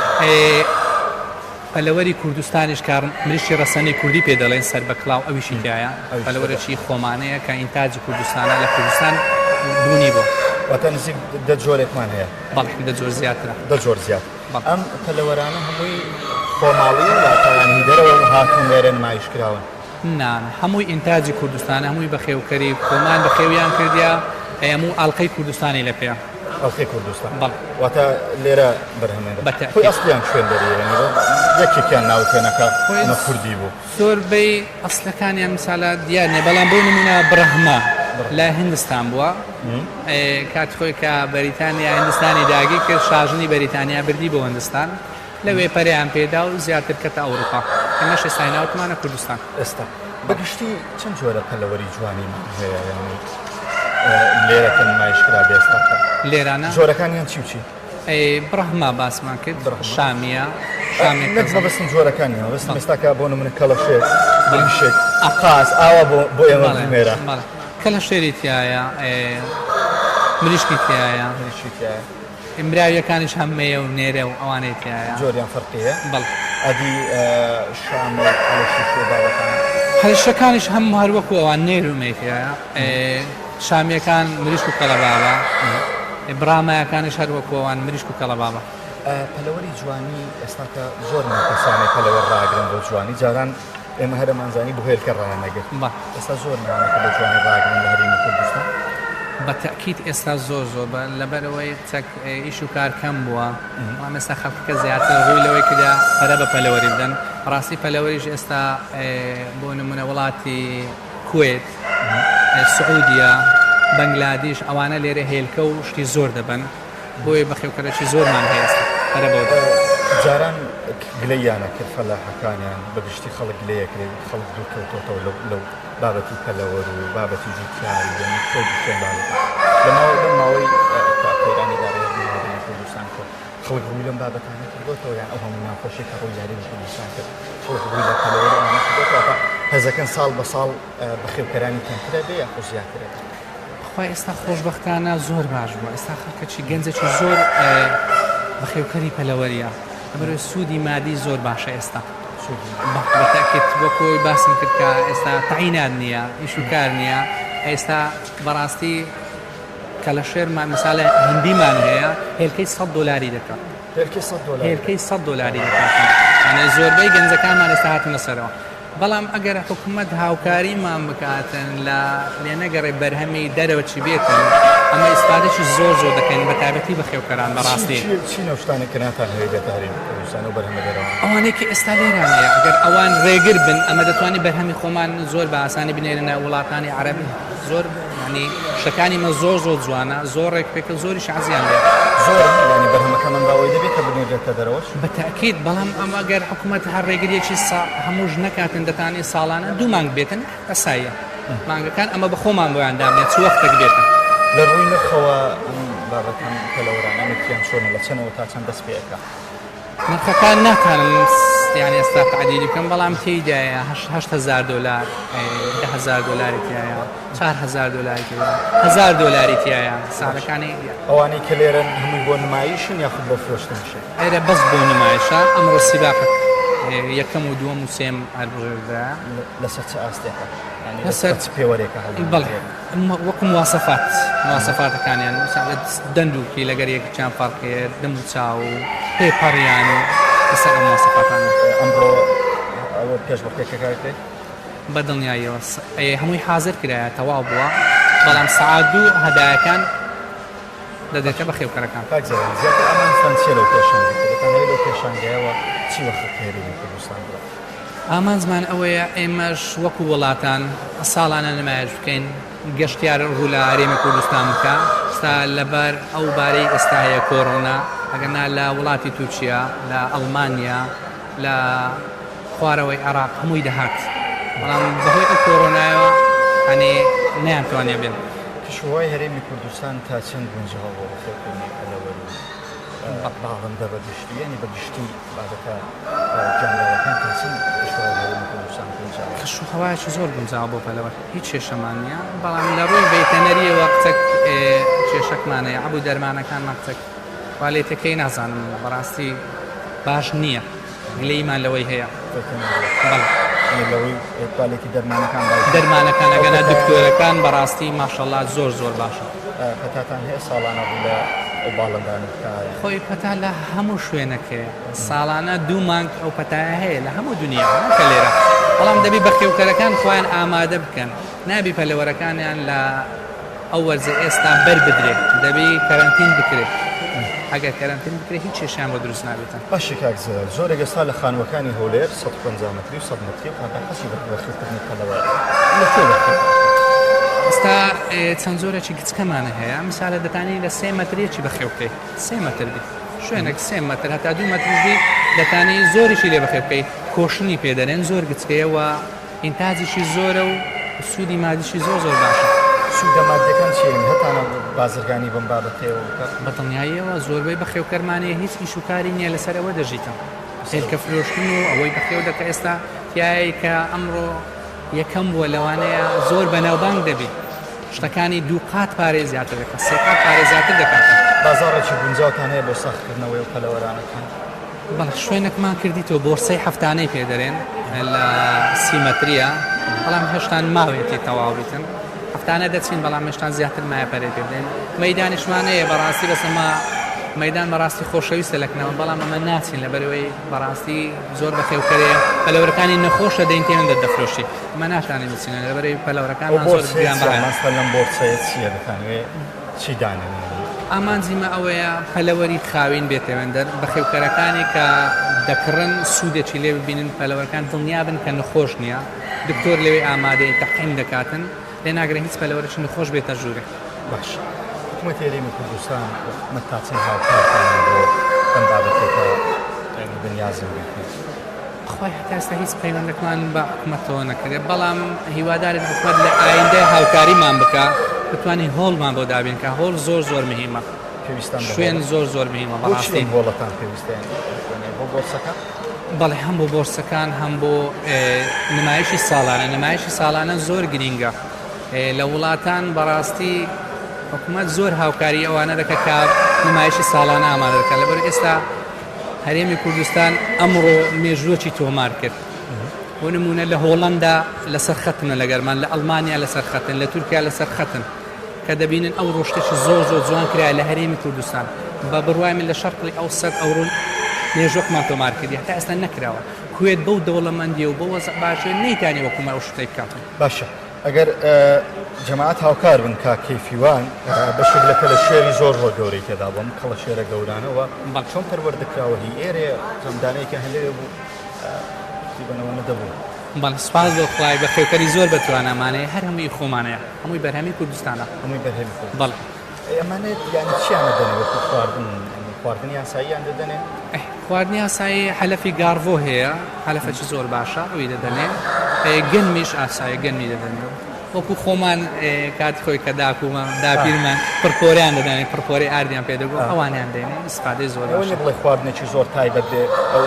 پەلەوەری کوردستانیش کە مریشکی ڕەسەنی کوردی پێ دەڵێن سەر بە کڵاو ئەویشی تیایە. پەلەوەرێکی خۆمانەیە کە ئینتاجی کوردستانە لە کوردستان بوونی بووە. واتە نزیک دە جۆرێکمان هەیە. بەڵێ دە جۆر زیاترە. دە جۆر زیاتر. ئەم پەلەوەرانە هەمووی خۆماڵیە واتە یان هی دەرەوە هاتوون لێرە نمایش کراون؟ نا هەمووی ئینتاجی کوردستانە هەمووی بەخێوکەری خۆمان بەخێویان کردیە هەموو ئاڵقەی کوردستانی لە پێیە. ئەڵقەی کوردستان بەڵێ. واتە لێرە بەرهەمێنرا. بە تەئکید. خۆی ئەسڵیان کوێن دەریە یانی یەکێکیان ناوت هێنا کە ئەمە کوردی بوو. زۆربەی ئەسلەکانیان مسالە دیار نیە بەڵام بۆ نمونە بڕەهما لە هندستان بووە کاتی خۆی کە بەریتانیا هندستانی داگیر کرد شاژنی بەریتانیا بردی بۆ هندستان لەوێ پەرەیان پێدا و زیاتر کەتە ئەوروپا ئێمەش ئێستا هێناوتمانە کوردستان. ئێستا بەگشتی چەند جۆرە پەلەوەری جوانیمان هەیە یانی لێرە کە نمایش کرا بێستاکە لێرانە جۆرەکانیان چی و چی؟ بڕەهما باسمان کرد شامیە شامیە نەک مەبەستم جۆرەکانی مەبەستم ئێستاکە بۆ نمونە کەڵەشێر بریشک قاز ئاوا بۆ بۆ ئێمە بژمێرە کەلەشێری تایە. مریشکی تیایە. مریشکی تیایە. مراویەکانیش هەم مێیە و نێرە و ئەوانەی تیایە. جۆریان فەرقی هەیە؟ بەڵێ. ئەدی شامە و حەلەشیش و بابەتانە؟ حەلەشەکانیش هەم هەر وەکو ئەوان نێر و مێی تیایە. شامیەکان مریشک و کەڵەبابە. برامایەکانیش هەر وەکو ئەوان مریشک و کەڵەبابە. پەلەوەری جوانی ئێستاکە زۆرن ئەو کەسانەی پەلەوەر ڕاگرن بۆ جوانی جاران ئێمە هەر ئەمانزانی بۆ هێلکە ڕایانەگرت ئێستا زۆرن ئەوانەی کە بۆ جوانی ڕاگرن لە هەرێمی کوردستان. بە تەئکید ئێستا زۆر زۆر بە لەبەرئەوەی چەک ئیش و کار کەم بووە بەڵام ئێستا خەڵکەکە زیاتر ڕووی لەوەی کردە پەرە بە پەلەوەری بدەن بەڕاستی پەلەوەریش ئێستا بۆ نمونە وڵاتی کوێت سعودیە بەنگلادیش ئەوانە لێرە هێلکە و شتی زۆر دەبەن بۆیە بەخێوکەرەکی زۆرمان هەیە ئێستا پەرە بەوە دەدەن. جاران گلەییان ئەکرد فەلاحەکانیان بە گشتی خەڵک گلەی ئەکرێ خەڵک دوور کەوتۆتەوە لەو لەو بابەتی پەلەوەر و بابەتی جوتیاری یانی خۆی بشێن بابەتە لە ماوەی لەم ماوەی کە قەیرانی دارایی ڕووی هەرێمی کوردستان کرد خەڵک ڕووی لەم بابەتانە کردۆتەوە یان ئەو هەموو ناخۆشی کە ڕووی لە هەرێمی کوردستان کرد خەڵک ڕووی لە پەلەوەر و ئەوانە کردۆتەوە واتە هەزەکەن ساڵ بە ساڵ بەخێوکەرانی کەمترە بێ یاخۆ زیاترە بێ؟ بەخوا ئێستا خۆشبەختانە زۆر باش بووە ئێستا خەڵکەکی گەنجێکی زۆر بەخێوکەری پەلەوەریە لەبەرئەوەی سوودی مادی زۆر باشە ئێستا بەتاکیت وەکو ئەوەی باسم کرد کە ئێستا تەعینات نییە ئیش و کار نییە ئێستا بەڕاستی کەلەشێرمان مثالە هندیمان هەیە هێلکەی 100 دۆلاری دەکات هێلکەی 100 دۆلاری دەکات زۆربەی گەنجەکانمان ئێستا هاتنە سەرەوە بەڵام ئەگەر حکومەت هاوکاریمان بکاتن لە لێنەگەڕێ بەرهەمی دەرەوە چی بێتن ئەمە ئیسفادەشی زۆر زۆر دەکەین بە تایبەتی بەخێوکەران بەڕاستی. چین ئەو شتانەی کە ناتانهەوێت بێتە هەرێمی کوردستان ئەو بەرهەمە دەرەوانە؟ ئەوانەی کە ئێستا لێران هەیە ئەگەر ئەوان ڕێگر بن ئەمە دەتوانین بەرهەمی خۆمان زۆر بە ئاسانی بنێرنە وڵاتانی عەرەبی زۆر یانی شتەکانی مە زۆر زۆر جوانە زۆر ڕێک پێکە زۆریش حەزیان لێ. زۆر یانی بەرهەمەکەمان باوەی دەبێت کە بنێردرێتە دەرەوەش؟ بە تەئکید بەڵام ئەم ئەگەر حکومەت هەر ڕێگریەکی سا هەمووش نەکاتن دەتانی ساڵانە دوو مانگ بێتن ئەساییە مانگەکان ئەمە بە خۆمان بۆیان دابنێن چ وەختێک بێتن. لە ڕووی نرخەوە ئەم بابەتەم پەلەوەرانە نرخیان چۆنە لە چەنەوە تا چەند دەست پێ ئەکا؟ نرخەکان ناتوانم یان ئێستا تعدیلی بکەم بەڵام تێیدایە 8000 دلار 10000 دلاری تایە 4000 دلاری تایە 1000 دلاری تایە سعرەکانی ئەوانەی کە لێرەن هەمووی بۆ نمایشن یاخود بۆ فرۆشتنیشە؟ ئێرە بەس بۆ نمایشە ئەمڕۆ سیباقە یەکەم و دووەم و سێم هەربژێردرا لەسەر چ ئاستێکە لەسەر چ پێوەرێکە بەڵێ وەکو مواسەفات مواسەفاتەکانیان دەندووکی لەگەر یەکیان فەرقێ دەم و چاو و پێ پەڕیان و لەسەر ئەم مواسەفاتانە. ئەمڕۆ ئەوە پێشبڕکێکە کرێت؟ بە دڵنیاییەوە هەمووی حازر کرایە تەواو بووە بەڵام سەعات دوو هەدایەکان دەدرێتە بەخێوکەرەکان. کاک زەوان زیاتر ئامانجتان چییە لەو پێشانگەیە؟ دەتانەوێت لەو پێشانگەیەوە چی بە خەڵکی هەرێمی کوردستان بڵێن؟ ئامانجمان ئەوەیە ئێمەش وەکو وڵاتان ساڵانە نمایش بکەین، گەشتیار ڕوو لە هەرێمی کوردستان بکا، ئێستا لەبەر ئەو بارەی ئێستا هەیە کۆرۆنا، ئەگەرنا لە وڵاتی تورکیا، لە ئەڵمانیا، لە خوارەوەی عێراق هەمووی دەهات، بەڵام بەهۆی ئەو کۆرۆنایەوە یانی نەیانتوانیە بێن. کەشوهەوای هەرێمی کوردستان تا چەند گونجاوە بۆ بەخێوکردنی پەلەوەر و باڵندە بە گشتی، یانی بە گشتی بابەتە گیاندارەکان تا چەند کەشوهەوای هەرێمی کوردستان گونجاوە؟ کەشوهەوایەکی زۆر گونجاوە بۆ پەلەوەر، هیچ کێشەمان نییە، بەڵام لە ڕووی ڤێتەنەرییەوە قچەک کێشەکمان هەیە، عەبوو دەرمانەکانمان قچەک کوالێتیەکەی نازانم بەڕاستی باش نییە. گلەییمان لەوەی هەیە. بەڵێ. لەوەی کوالێتی دەرمانەکان باش نییە. دەرمانەکان ئەگەنا دکتۆرەکان بەڕاستی ماشەڵا زۆر زۆر باشە. پەتاتان هەیە ساڵانە ڕوو لە ئەو باڵندانە بکا؟ خۆی پەتا لە هەموو شوێنەک هەیە ساڵانە دوو مانگ ئەو پەتایە هەیە لە هەموو دنیا نەکە لێرە بەڵام دەبی بەخێوکەرەکان خۆیان ئامادە بکەن نابی پەلەوەرەکانیان لە ئەو وەرزە ئێستا بەر بدرێ دەبی کەرەنتین بکرێ ئەگەر کەرەنتین بکرێ هیچ کێشەیان بۆ دروست نابێتن. باشە کاک زەلال زۆرێک ئێستا لە خانووەکانی هەولێر 150 مەتری و 100 مەتری و کاکا حەزی بە بەخێوکردنی پەلەوەرە لە کوێ بەخێو دەکەن؟ ئێستا چەند جۆرێکی گچکەمان هەیە مثالە دەتانی لە سێ مەترێکی بەخێو بکەی سێ مەتر بی شوێنێک سێ مەتر هەتا دوو مەتریش بی دەتانی زۆریشی لێ بەخێو بکەی کۆشنی پێ دەرێن زۆر گچکەیە و ئینتاجیشی زۆرە و سوودی مادیشی زۆر زۆر باشە. سوودە مادیەکان چیین هەتانە بازرگانی بەم بابەتەیەوە بکات؟ بە دڵنیاییەوە زۆربەی بەخێوکەرمان هەیە هیچ ئیش و کاری نییە لەسەر ئەوە دەژیتن هێلکە فرۆشتن و ئەوەی بەخێو دەکە ئێستا تایەی کە ئەمڕۆ یەکەم بووە لەوانەیە زۆر بەناوبانگ دەبی. شتەکانی دووقات پارەی زیاتر دەکات سێقات پارەی زیاتر دەکات. بازاڕێکی گونجاوتان هەیە بۆ ساغکردنەوەی ئەو پەلەوەرانەتان؟ بەڵێ شوێنێکمان کردیتەوە بۆرسەی هەفتانەی پێ دەرێن لە سیمەتریە بەڵام هێشتان ماوێتی تەواو بیتن هەفتانە دەچین بەڵام هێشتان زیاتر مایە پەرەی پێ بدەین مەدانیشمان هەیە بەڕاستی بەس ئەمە مەدان بەڕاستی خۆشەویستە لەکنەوە بەڵام ئەمە ناچین لەبەرەوەی بەڕاستی زۆر بەخێوکەرەیە پەلەوەرەکانی نەخۆشە دەین تێن دەفرۆشی ئەمە ناتوانین بچینە لەبەرەی پەلەوەرەکانمان زۆر گران بەهایە. ماستە لەم بۆرسەیە چییە دەتانەوێ چی دانێن؟ ئامانجی مە ئەوەیە پەلەوەری خاوین بێتە وێندەر، بەخێوکەرەکانی کە دەکڕن سوودێکی لێ ببینن، پەلەوەرەکان دڵنیا بن کە نەخۆش نییە، دکتۆر لەوێ ئامادەیە تەقیم دەکاتن، لێ ناگرن هیچ پەلەوەرێکی نەخۆش بێتە ژوورێ. باشە حکومەتی هەرێمی کوردستان و حکومەت تا چەند هاوکارتانن بۆ ئەم بابەتەی کە بەنیازن بیکەن؟ خوای هەتا ئێستا هیچ پەیوەندەکمان بە حکومەتەوە نەکردێ بەڵام هیوادارین حکومەت لە ئایندە هاوکاریمان بکا بتوانین هۆڵمان بۆ دابین کە هۆڵ زۆر زۆر مهمە پێویستان بە شوێن هۆڵە. زۆر زۆر مهمە بۆچی بەڕاستی ئەم هۆڵەتان پێویستە یانی بۆ بۆرسەکان؟ بەڵێ هەم بۆ بۆرسەکان هەم بۆ نمایشی ساڵانە نمایشی ساڵانە زۆر گرینگە لە وڵاتان بەڕاستی حکومەت زۆر هاوکاری ئەوانە دەکە کە نمایشی ساڵانە ئامادە دەکات لەبەر ئێستا هەرێمی کوردستان ئەمڕۆ مێژووەکی تۆمار کرد. بۆ نموونە لە هۆڵەندا لەسەر خەتنە لەگەرمان، لە ئەڵمانیا لەسەر خەتن، لە تورکیا لەسەر خەتن کە دەبینن ئەوڕۆ شتێکی زۆر زۆر جوان کرایە لە هەرێمی کوردستان. بە بڕوای من لە شەرقی ئەوسەت ئەوڕۆ مێژووەکمان تۆمار کردی هەتا ئێستا نەکراوە. کوێت بەو دەوڵەمەندیە و بەو وەزع باشیە نەیتانی وەکوو مە ئەو شتەی بکاتن. باشە ئەگەر جەماعەت هاوکار بن کاک کەیفیوان بەشێک لە کەلەشێری زۆر زۆر گەورەی تێدا بوو ئەم کەڵەشێرە گەورانە و چۆن پەروەردە کراوە هی ئێرەیە جەمدانەیەکیان هەر لەوێ بوو تیبەنەوە نەدەبوو. بەڵێ سوپاس بۆ خوای بەخێوکەری زۆر بەتوانامانەیە هەر هەمووی خۆمانەیە هەمووی بەرهەمی کوردستانە. هەمووی بەرهەمی کوردستان. بەڵێ. ئەی ئەمانە یانی چیان ئەدەنێ وەکو خواردن یانی خواردنی ئاساییان دەدەنێ؟ خواردنی ئاسایی حەلەفی گاڕڤۆ هەیە حەلەفەکی زۆر باشە ئەوی دەدەنێ گەنمیش ئاسایە گەنمی دەدەنێ وەکو خۆمان کاتی خۆی کە داکومان داپیرمان پڕپۆریان دەدانێ پڕپۆری ئاردیان پێ دەگۆ ئەوانیان دێنێ ئیسفادەی زۆر ئەوە باشە بڵێ خواردنێکی زۆر تایبەت بێ ئەو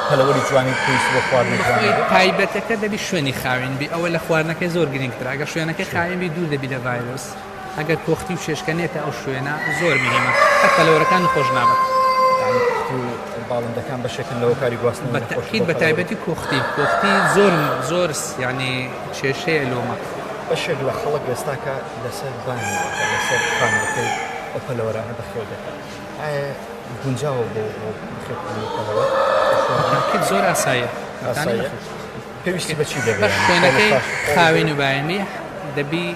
پەلەوەری جوانی پێویست بۆ خواردنی جوانی خۆی بێ تایبەتەکە دەبی شوێنی خاوێن بی ئەوە لە خواردنەکەی زۆر گرنگترە ئەگەر شوێنەکەی خاوێن بی دوور دەبی لە ڤایرۆس ئەگەر پۆختی و چێشکە نێتە ئەو شوێنە زۆر مهمە هەر پەلەوەرەکان نەخۆش نابن. یانی پوختی و باڵندەکان بەشێکن لە هۆکاری گواستنەوەی بە نەخۆشی تەئکید بۆ بە پەلەوەر. تایبەتی کۆختی کۆختی زۆر زۆر یانی کێشەیە لۆمە. بەشێک لە خەڵک ئێستاکە لەسەر بانی واتە لەسەر خانووەکەی ئەو پەلەوەرانە بەخێو دەکات ئایا گونجاوە بۆ بۆ بەخێوکردنی پەلەوەر؟ بە تەئکید زۆر ئاساییە. ئاساییە؟ پێویستی بە چی دەبێ؟ بەس شوێنەکەی خاوێن و بایەمی دەبی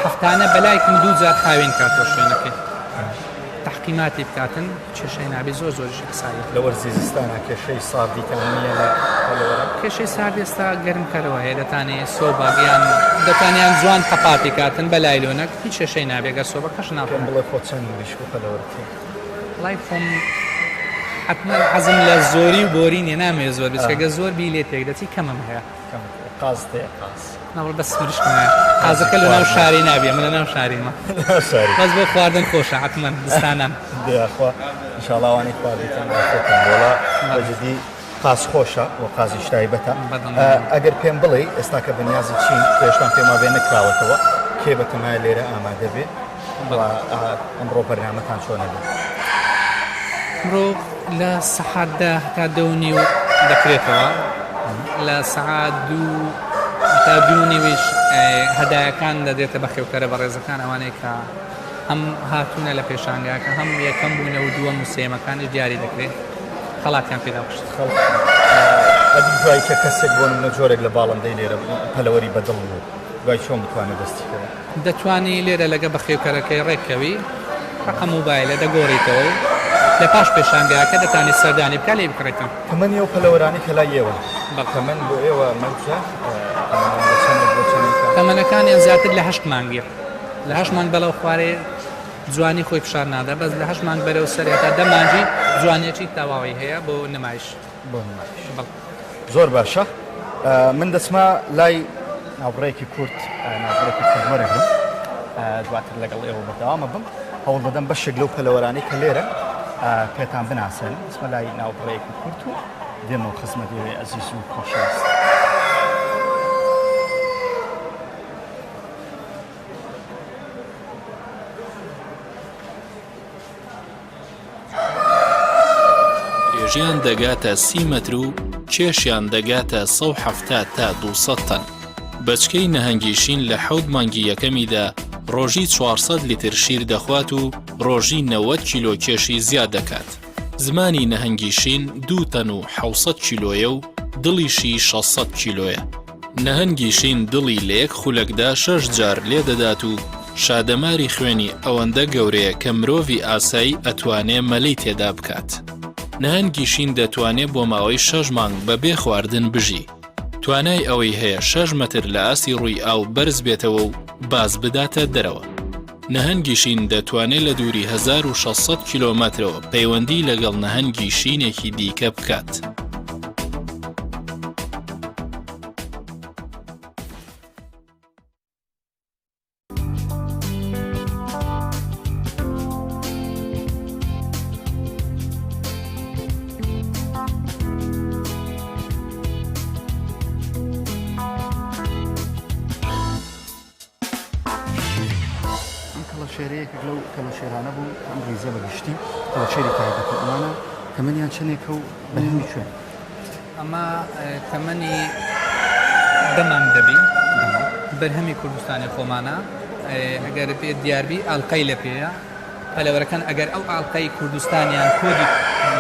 هەفتانە بەلایکم دوو جار خاوێن کاتەوە شوێنەکەی تحقیماتی بکاتن کێشەی نابێ زۆر زۆریش ئاساییە. لە وەرزی زستانا کێشەی ساردیتان نییە لە پەلەوەرە؟ کێشەی سارد ئێستا گەرم کەرەوە هەیە دەتانێ سۆبا یان دەتانیان جوان قەپاتی کاتن بە لایلۆنەک هیچ کێشەی نابێ گەر سۆبەکەش پێم ناخۆن. بڵێ خۆ چەند مریشک و پەلەوەرت هەیە؟ وەڵای خۆم حەتمەن حەزم لە زۆری و بۆری نیە نامەوێ زۆر بێت چونکە گەر زۆر بی لێ تێک دەچی کەمم هەیە. کەمت هەیە قازت هەیە قاز؟ ناوەڵا بەس مریشکم هەیە قازەکە لە ناو شاری نابێ من لە ناو شاریمە بەس بۆ خواردن خۆشە حەتمەن زستانان. دەیاخوا ئینشاڵا ئەوانەی خواردووتان خۆتان وەڵا بە جدی قاز خۆشە و قازیش تایبەتە ئەگەر پێم بڵێی ئێستا کە بەنیازی چین هێشتان پێم وابێ نەکراوەتەوە کێ بەتەمایە لێرە ئامادە بێ ئەمڕۆ بەرنامەتان چۆنە بێ؟ ئەمڕۆ لە سەعات دە هەتا دە و نیو دەکرێتەوە لە سەعات دوو هەتا دوو نیویش هەدایەکان دەدرێتە بەخێوکەرە بەڕێزەکان ئەوانەی کە هەم هاتوونە لە پێشانگاکە هەم یەکەم بوونە و دووەم و سێیەمەکانیش دیاری دەکرێت خەڵاتیان پێ دەبەخشرێت. خەڵک ئەدی دوای کە کەسێک بۆ نمونە جۆرێک لە باڵندەی لێرە پەلەوەری بەدڵ بوو دوای چۆن بتوانێت دەستی پێ دەتوانی لێرە لەگە بەخێوکەرەکەی ڕێککەوی ڕەقەم موبایلە دەگۆڕیتەوە و لە پاش پێشانگاکە دەتانی سەردانی بکا لێی بکڕیتن. تەمەنی ئەو پەلەوەرانەی کە لای ئێوەن تەمەن بۆ ئێوە مەرجە تەمەنیان لە چەندێک بۆ چەندێکە؟ تەمەنەکانیان زیاتر لە هەشت مانگیە لە هەشت مانگ بەڵەو خوارێ جوانی خۆی پیشان نادا بەس لە هەشت مانگ بەرەو سەر هەتا دە مانگی جوانیەکی تەواوی هەیە بۆ نمایش. بۆ نمایش بەڵێ. زۆر باشە من دەچمە لای ناوبڕێکی کورت ناوبڕێکی کورت وەرەگرم دواتر لەگەڵ ئێوە بەردەوامە بم هەوڵ دەدەم بەشێک لەو پەلەوەرانەی کە لێرە پێتان بناسێنم دەچمە لای ناوبڕێکی کورت و دێمەوە خزمەت ئێوەی ئەزیز و خۆشەویست. درێژیان دەگاتە سی مەتر و کێشیان دەگاتە 170 تا 200 تەن. بەچکەی نەهەنگی شین لە حەوت مانگی یەکەمیدا ڕۆژی 400 لیتر شیر دەخوات و ڕۆژی 90 کیلۆ کێشی زیاد دەکات. زمانی نەهەنگی شین دوو تەن و 700 کیلۆیە و دڵیشی 600 کیلۆیە. نەهەنگی شین دڵی لە یەک خولەکدا شەش جار لێدەدات و شادەماری خوێنی ئەوەندە گەورەیە کە مرۆڤی ئاسایی ئەتوانێ مەلەی تێدا بکات. نەهەنگی شین دەتوانێ بۆ ماوەی شەش مانگ بە بێ خواردن بژی. توانای ئەوەی هەیە شەش مەتر لە ئاستی ڕووی ئاو بەرز بێتەوە و باز بداتە دەرەوە. نەهەنگی شین دەتوانێ لە دووری 1600 کیلۆمەترەوە پەیوەندی لەگەڵ نەهەنگی شینێکی دیکە بکات. ئەم کەڵەشێرە یەکێک لەو کەڵەشێرانە بوو کە ئەم ڕیزە بە گشتی کەڵەشێری تایبەتن ئەمانە تەمەنیان چەندێکە و بەرهەمی کوێن؟ ئەمە تەمەنی دە مانگ دەبی بەرهەمی کوردستانی خۆمانە ئەگەر پێ دیاربی ئاڵلقەی لە پێیە پەلەوەرەکان ئەگەر ئەو ئاڵلقەی کوردستانیان کۆدی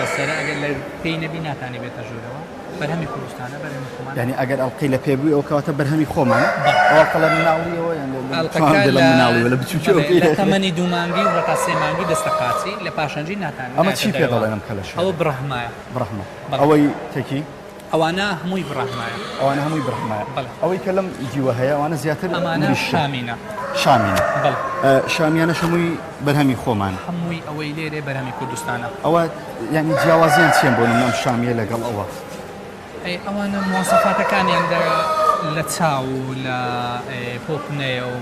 لەسەرە ئەگەر لە پێی نەبی ناتانی بێتە ژوورەوە بەرهەمی کوردستانە بەرهەمی خۆمان یعنی ئەگەر ئەڵقەی لە پێ بووی ئەو کەواتە بەرهەمی خۆمانە ئەو ئەڵقە لە مناڵیەوە یان لە ئەڵقەکە لە مناڵیەوە لە بچووکیەوە بەڵێ، لە تەمەنی دوو مانگی و هەتا سێ مانگی دەستە قاچی لە پاشەنجی ناتان ئەمە چی پێ دەڵێن ئەم کەلەشێرە؟ ئەوە بڕەهمایە بڕەهما ئەوەی تەکی ئەوانە هەمووی بڕەهمایە ئەوانە هەمووی بڕەهمایە بەڵێ ئەوەی کە لەم دیوە هەیە ئەوانە زیاتر ئەمانە شامینە شامینە بەڵێ شامیانەش هەمووی بەرهەمی خۆمان هەمووی ئەوەی لێرێ بەرهەمی کوردستانە ئەوە یعنی جیاوازیان چیان بۆ نمونە ئەم شامیە لەگەڵ ئەوە؟ ئەی ئەوانە مواسەفاتەکانیان لە لە چاو و لە پۆپنەیە و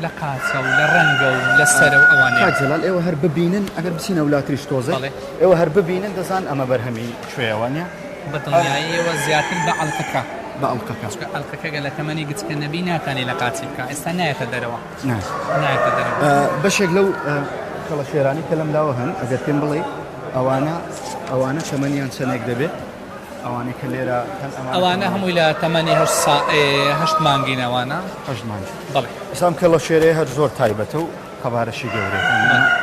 لە قاچە و لە ڕەنگە و لە سەرە و ئەوانەیە. کاک جەلال ئێوە هەر ببینن ئەگەر بچینە ولاتریش تۆزێک بەڵێ. ئێوە هەر ببینن دەزان ئەمە بەرهەمی کوێیە وانیە؟ بە دڵنیاییەوە زیاتر بە ئەڵقەکە. بە ئەڵقەکە. چونکە ئەڵقەکە گەر لە تەمەنی گچکە نەبی ناتانی لە قاچی بکا ئێستا نایەتە دەرەوە. نا. نایەتە دەرەوە. بەشێک لەو کەڵەشێرانەی کە لەم لاوە هەن ئەگەر پێم بڵێی ئەوانە ئەوانە تەمەنیان چەندێک دەبێت؟ ئەوانەی کە لێرە هەن ئەمانە ئەوانە هەمووی لە تەمەنی هەشت سا هەشت مانگین ئەوانە. هەشت مانگ. بەڵێ. ئێستا ئەم کەڵەشێرەیە هەر زۆر تایبەتە و قەبارەشی گەورەیە.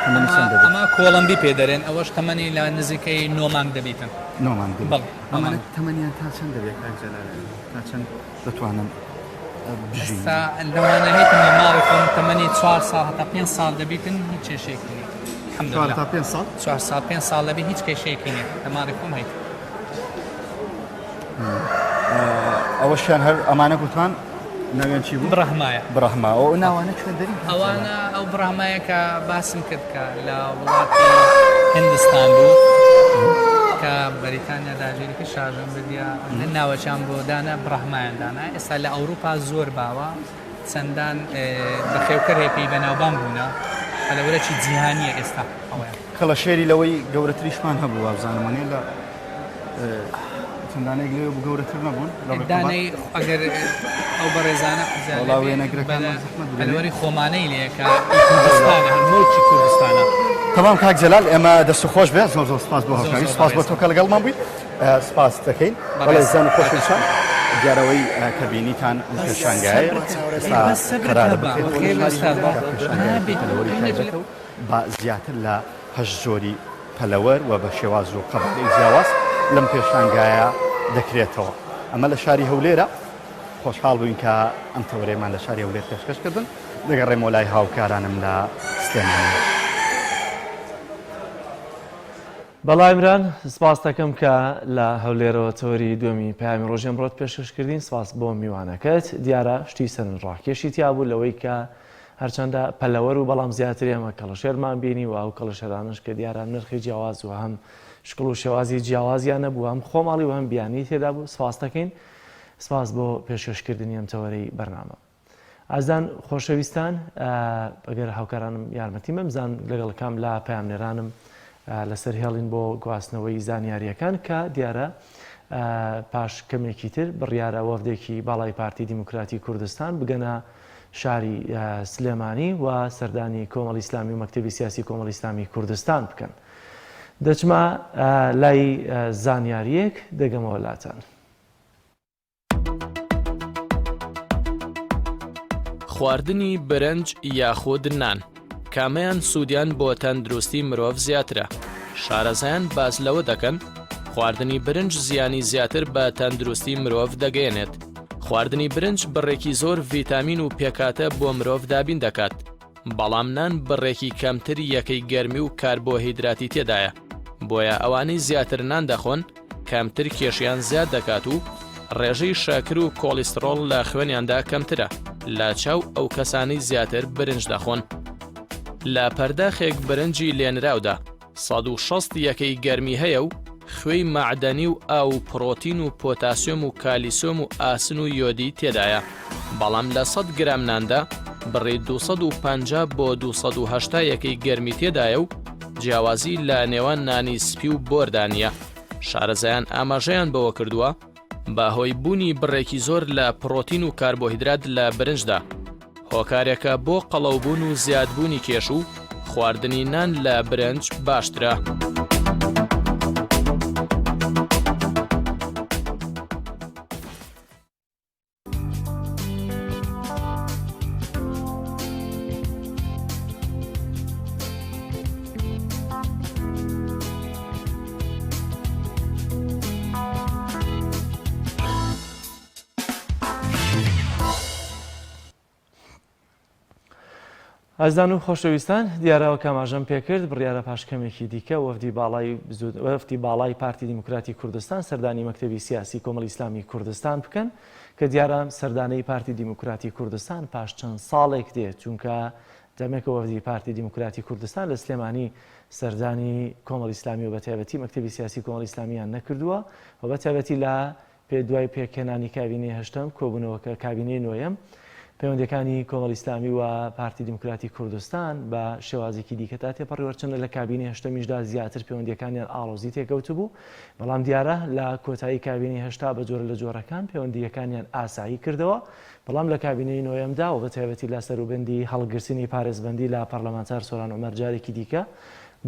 تەمەنی چەند دەبێت؟ ئەمە کۆڵەمبی پێ دەرێن ئەوەش تەمەنی لە نزیکەی نۆ مانگ دەبیتن. نۆ مانگ دەبێت. بەڵێ. ئەمانە تەمەنیان تا چەند دەبێت کاک جەلال؟ تا چەند دەتوانن بژین؟ ئێستا لەوانە هەیتن لە ماڵی خۆم تەمەنی چوار ساڵ هەتا پێنج ساڵ دەبیتن هیچ کێشەیەکی نییە. چوار تا پێنج ساڵ؟ چوار ساڵ پێنج ساڵ دەبی هیچ کێشەیەکی نییە لە ماڵی خۆم هەیت. ئەوەشیان هەر ئەمانە گوتمان ناویان چی بوو؟ بڕەهمایە. بڕەهما ئەو ناوانە کوێن دەری؟ ئەوانە ئەو بڕەهمایە کە باسم کرد کە لە وڵاتی هندستان بوو کە بەریتانیا داگیری کرد شاژن بردیە ناوەکیان بۆ دانا بڕەهمایان دانا ئێستا لە ئەوروپا زۆر باوە چەندان بەخێوکەر هەیە پێی بەناوبانگ بوونە پەلەوەرەکی جیهانیە ئێستا ئەوەیان. کەڵەشێری لەوەی گەورەتریشمان هەبوو وابزانم وەنیە لە چەندانێک لەوێ بوو گەورەتر نەبوون لە ڕێکوبان؟ دانەی ئەگەر ئەو بەڕێزانە حەزیان وەڵا لێ بێ وێنەگرەکانمان زەحمەت بوو لەوێ. پەلەوەری خۆمانەی لێیە کە ئی کوردستانە هەر موڵکی کوردستانە. تەمام کاک جەلال ئێمە دەست خۆش بێ زۆر زۆر سپاس بۆ زۆر هاوکاری زۆر سپاس بۆ بەڕێزم. تۆ کە لەگەڵمان بووی سپاست دەکەین. بەڵێ بەڕێز زیان و خۆشەویستان دیارەوەی کە بینیتان ئەم پێشانگایە ئێستا قەرارە بکرێتەوە لە شاری هەولێر کە پێشانگایەکی پەلەوەری تایبەتە و بە زیاتر لە هەشت جۆری پەلەوەر و بە شێواز و قەبارەی جیاواز لەم پێشانگایە دەکرێتەوە. ئەمە لە شاری هەولێرە. خۆشحاڵ بووین کە ئەم تەوەرەیەمان لە شاری هەولێر پێشکەش کردن. دەگەڕێمەوە لای هاوکارانم لە سلێمانی. بەڵا ئیمران سپاست دەکەم کە لە هەولێرەوە تەوەری دووەمی پەیامی ڕۆژی ئەمڕۆت پێشکەش کردین سپاس بۆ میوانەکەت دیارە شتی سەرنجڕاکێشی تیا بوو لەوەی کە هەرچەندە پەلەوەر و بەڵام زیاتر ئێمە کەڵەشێرمان بینی و ئەو کەڵەشێرانەش کە دیارە نرخی جیاواز و هەم شکڵ و شێوازی جیاوازیان نەبوو هەم خۆماڵی و هەم بیانی تێدا بوو سپاس دەکەین سپاس بۆ پێشکەشکردنی ئەم تەوەرەی بەرنامە. ئازیزان خۆشەویستان ئەگەر هاوکارانم یارمەتیم بەم زان لەگەڵ کام لە پەیامنێرانم لەسەر هێڵین بۆ گواستنەوەی زانیاریەکان کە دیارە پاش کەمێکی تر بڕیارە وەفدێکی باڵای پارتی دیموکراتی کوردستان بگەنە شاری سلێمانی و سەردانی کۆمەڵی ئیسلامی و مەکتەبی سیاسی کۆمەڵی ئیسلامی کوردستان بکەن. دەچمە لای زانیارییەک دەگەمەوە لاتان. خواردنی برنج یاخود نان کامەیان سوودیان بۆ تەندروستی مرۆڤ زیاترە؟ شارەزایان باس لەوە دەکەن خواردنی برنج زیانی زیاتر بە تەندروستی مرۆڤ دەگەیەنێت. خواردنی برنج بڕێکی زۆر ڤیتامین و پێکهاتە بۆ مرۆڤ دابین دەکات، بەڵام نان بڕێکی کەمتر یەکەی گەرمی و کاربۆهیدراتی تێدایە، بۆیە ئەوانەی زیاتر نان دەخۆن کەمتر کێشیان زیاد دەکات و ڕێژەی شەکر و کۆڵیستڕۆڵ لە خوێنیاندا کەمترە لە چاو ئەو کەسانەی زیاتر برنج دەخۆن. لە پەرداخێک برنجی لێنراودا 160 یەکەی گەرمی هەیە و خوێی مەعدەنی و ئاو و پڕۆتین و پۆتاسیۆم و کالیسۆم و ئاسن و یۆدی تێدایە، بەڵام لە 100 گرام ناندا بڕی 250 بۆ 280 یەکەی گەرمی تێدایە و جیاوازی لە نێوان نانی سپی و بۆردا نییە. شارەزایان ئاماژەیان بەوە کردووە، بەهۆی بوونی بڕێکی زۆر لە پڕۆتین و کاربۆهیدرات لە برنجدا، هۆکارێکە بۆ قەڵەوبوون و زیادبوونی کێش و خواردنی نان لە برنج باشترە. ئازیزان و خۆشەویستان دیارە وەک ئاماژەم پێکرد بڕیارە پاش کەمێکی دیکە وەفدی باڵای وەفدی باڵای پارتی دیموکراتی کوردستان سەردانی مەکتەبی سیاسی کۆمەڵی ئیسلامی کوردستان بکەن کە دیارە سەردانەی پارتی دیموکراتی کوردستان پاش چەند ساڵێک دێت چونکە دەمێکە وەفدی پارتی دیموکراتی کوردستان لە سلێمانی سەردانی کۆمەڵی ئیسلامی و بەتایبەتی مەکتەبی سیاسی کۆمەڵی ئیسلامیان نەکردووە و بەتایبەتی لە پێ دوای پێکهێنانی کابینەی هەشتەم، کۆبوونەوەکە کابینەی نۆیەم، پەیوەندییەکانی کۆمەڵی ئیسلامی و پارتی دیموکراتی کوردستان بە شێوازێکی دیکە تا تێپەڕی هەرچەندە لە کابینەی هەشتەمیشدا زیاتر پەیوەندییەکانیان ئاڵۆزی تێکەوتبوو، بەڵام دیارە لە کۆتایی کابینەی هەشتا بە جۆرە لە جۆرەکان پەیوەندییەکانیان ئاسایی کردەوە، بەڵام لە کابینەی نۆیەمدا و بە تایبەتی لە سەروبەندی هەڵگرتنی پارێزبەندی لە پەرلەمانتار سۆران عومەر جارێکی دیکە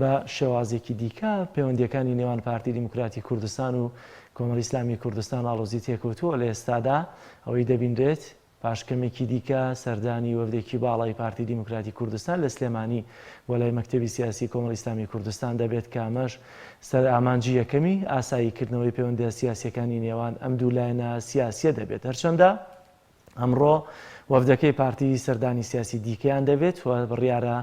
بە شێوازێکی دیکە پەیوەندییەکانی نێوان پارتی دیموکراتی کوردستان و کۆمەڵی ئیسلامی کوردستان ئاڵۆزی تێکەوتووە، لە ئێستادا ئەوەی دەبینرێت پاش کەمێکی دیکە سەردانی وەفدێکی باڵای پارتی دیموکراتی کوردستان لە سلێمانی بۆ لای مەکتەبی سیاسی کۆمەڵی ئیسلامی کوردستان دەبێت کە ئەمەش سەر ئامانجی یەکەمی ئاسایی کردنەوەی پەیوەندیە سیاسیەکانی نێوان ئەم دوو لایەنە سیاسیە دەبێت هەرچەندە ئەمڕۆ وەفدەکەی پارتی سەردانی سیاسی دیکەیان دەبێت و بڕیارە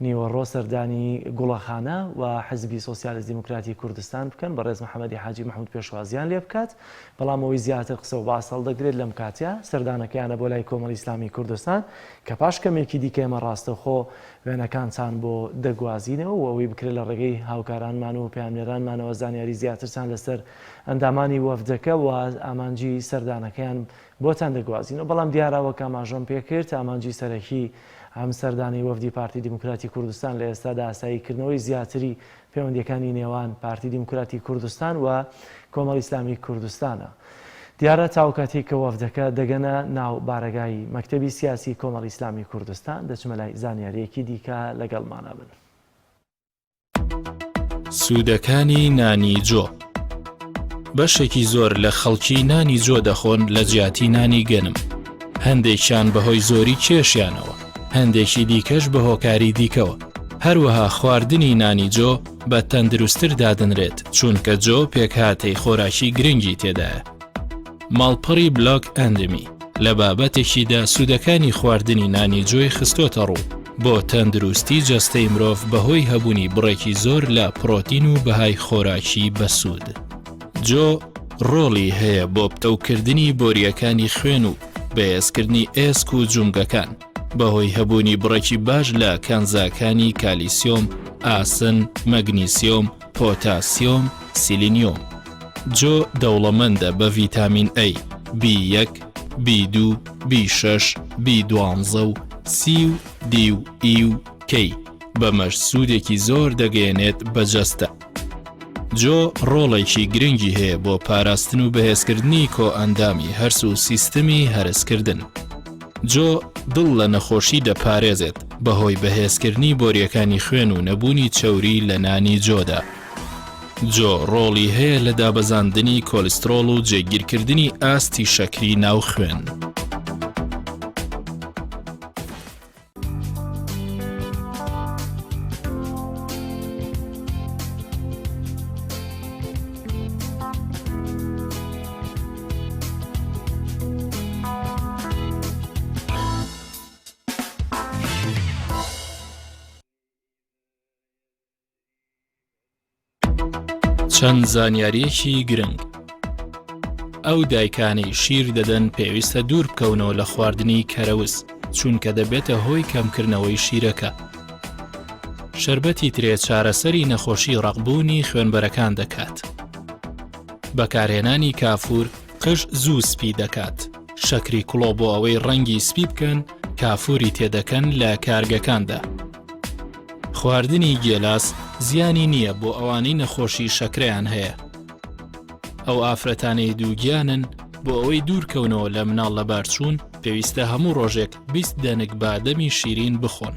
نیوەڕۆ سەردانی گوڵەخانە و حزبی سۆسیالیست دیموکراتی کوردستان بکەن، بەڕێز محەمەدی حاجی مەحمود پێشوازیان لێ بکات، بەڵام ئەوەی زیاتر قسە و باس هەڵدەگرێت لەم کاتە سەردانەکەیانە بۆ لای کۆمەڵی ئیسلامی کوردستان کە پاش کەمێکی دیکە ئێمە ڕاستەوخۆ وێنەکانتان بۆ دەگوازینەوە و ئەوەی بکرێت لە ڕێگەی هاوکارانمان و پەیامنێرانمانەوە زانیاری زیاترتان لەسەر ئەندامانی وەفدەکە و ئامانجی سەردانەکەیان بۆتان دەگوازینەوە، بەڵام دیارە وەک ئاماژەم پێکرد ئامانجی سەرەکی ئەم سەردانەی وەفدی پارتی دیموکراتی کوردستان لە ئێستادا ئاسایی کردنەوەی زیاتری پەیوەندیەکانی نێوان پارتی دیموکراتی کوردستان و کۆمەڵی ئیسلامی کوردستانە. دیارە تاوکاتێک کە وەفدەکە دەگەنە ناو بارەگای مەکتەبی سیاسی کۆمەڵی ئیسلامی کوردستان دەچمە لای زانیاریەکی دیکە لەگەڵمانە بن. سوودەکانی نانی جۆ بەشێکی زۆر لە خەڵکی نانی جۆ دەخۆن لە جیاتی نانی گەنم هەندێکیان بەهۆی زۆری کێشیانەوە هەندێکی دیکەش بە هۆکاری دیکەوە هەروەها خواردنی نانی جۆ بە تەندروستتر دادەنرێت چونکە جۆ پێکهاتەی خۆراکی گرنگی تێدایە ماڵپەڕی بلاک ئەندمی لە بابەتێکیدا سوودەکانی خواردنی نانی جۆی خستۆتە ڕوو بۆ تەندروستی جەستەی مرۆڤ بەهۆی هەبوونی بڕێکی زۆر لە پڕۆتین و بەهای خۆراکی بەسوود. جۆ ڕۆڵی هەیە بۆ پتەوکردنی بۆرییەکانی خوێن و بەهێزکردنی ئێسک و جومگەکان بەهۆی هەبوونی بڕێکی باش لە کانزاکانی کالیسیۆم، ئاسن، مەگنیسیۆم، پۆتاسیۆم، سیلینیۆم. جۆ دەوڵەمەندە بە ڤیتامین A، بی یەک، بی دوو، بی شەش، بی دوانزە و سی و دی و ئی و کەی، بەمەش سوودێکی زۆر دەگەیەنێت بە جەستە. جۆ ڕۆڵێکی گرنگی هەیە بۆ پاراستن و بەهێزکردنی کۆئەندامی هەرس و سیستمی هەرسکردن. جۆ دڵ لە نەخۆشی دەپارێزێت بەهۆی بەهێزکردنی بۆریەکانی خوێن و نەبوونی چەوری لە نانی جۆدا. جۆ ڕۆڵی هەیە لە دابەزاندنی کۆلیسترۆڵ و جێگیرکردنی ئاستی شەکری ناو خوێن. چەند زانیاریەکی گرنگ ئەو دایکانەی شیر دەدەن پێویستە دوور بکەونەوە لە خواردنی کەرەوز چونکە دەبێتە هۆی کەمکردنەوەی شیرەکە. شەربەتی ترێ چارەسەری نەخۆشی ڕەقبوونی خوێنبەرەکان دەکات. بەکارهێنانی کافور قژ زوو سپی دەکات. شەکری کوڵۆ بۆ ئەوەی ڕەنگی سپی بکەن کافوری تێدەکەن لە کارگەکاندا. خواردنی گێلاس زیانی نییە بۆ ئەوانەی نەخۆشی شەکرەیان هەیە. ئەو ئافرەتانەی دووگیانن بۆ ئەوەی دوورکەونەوە لە مناڵ لەبارچوون پێویستە هەموو ڕۆژێک 20 دەنک بادەمی شیرین بخۆن.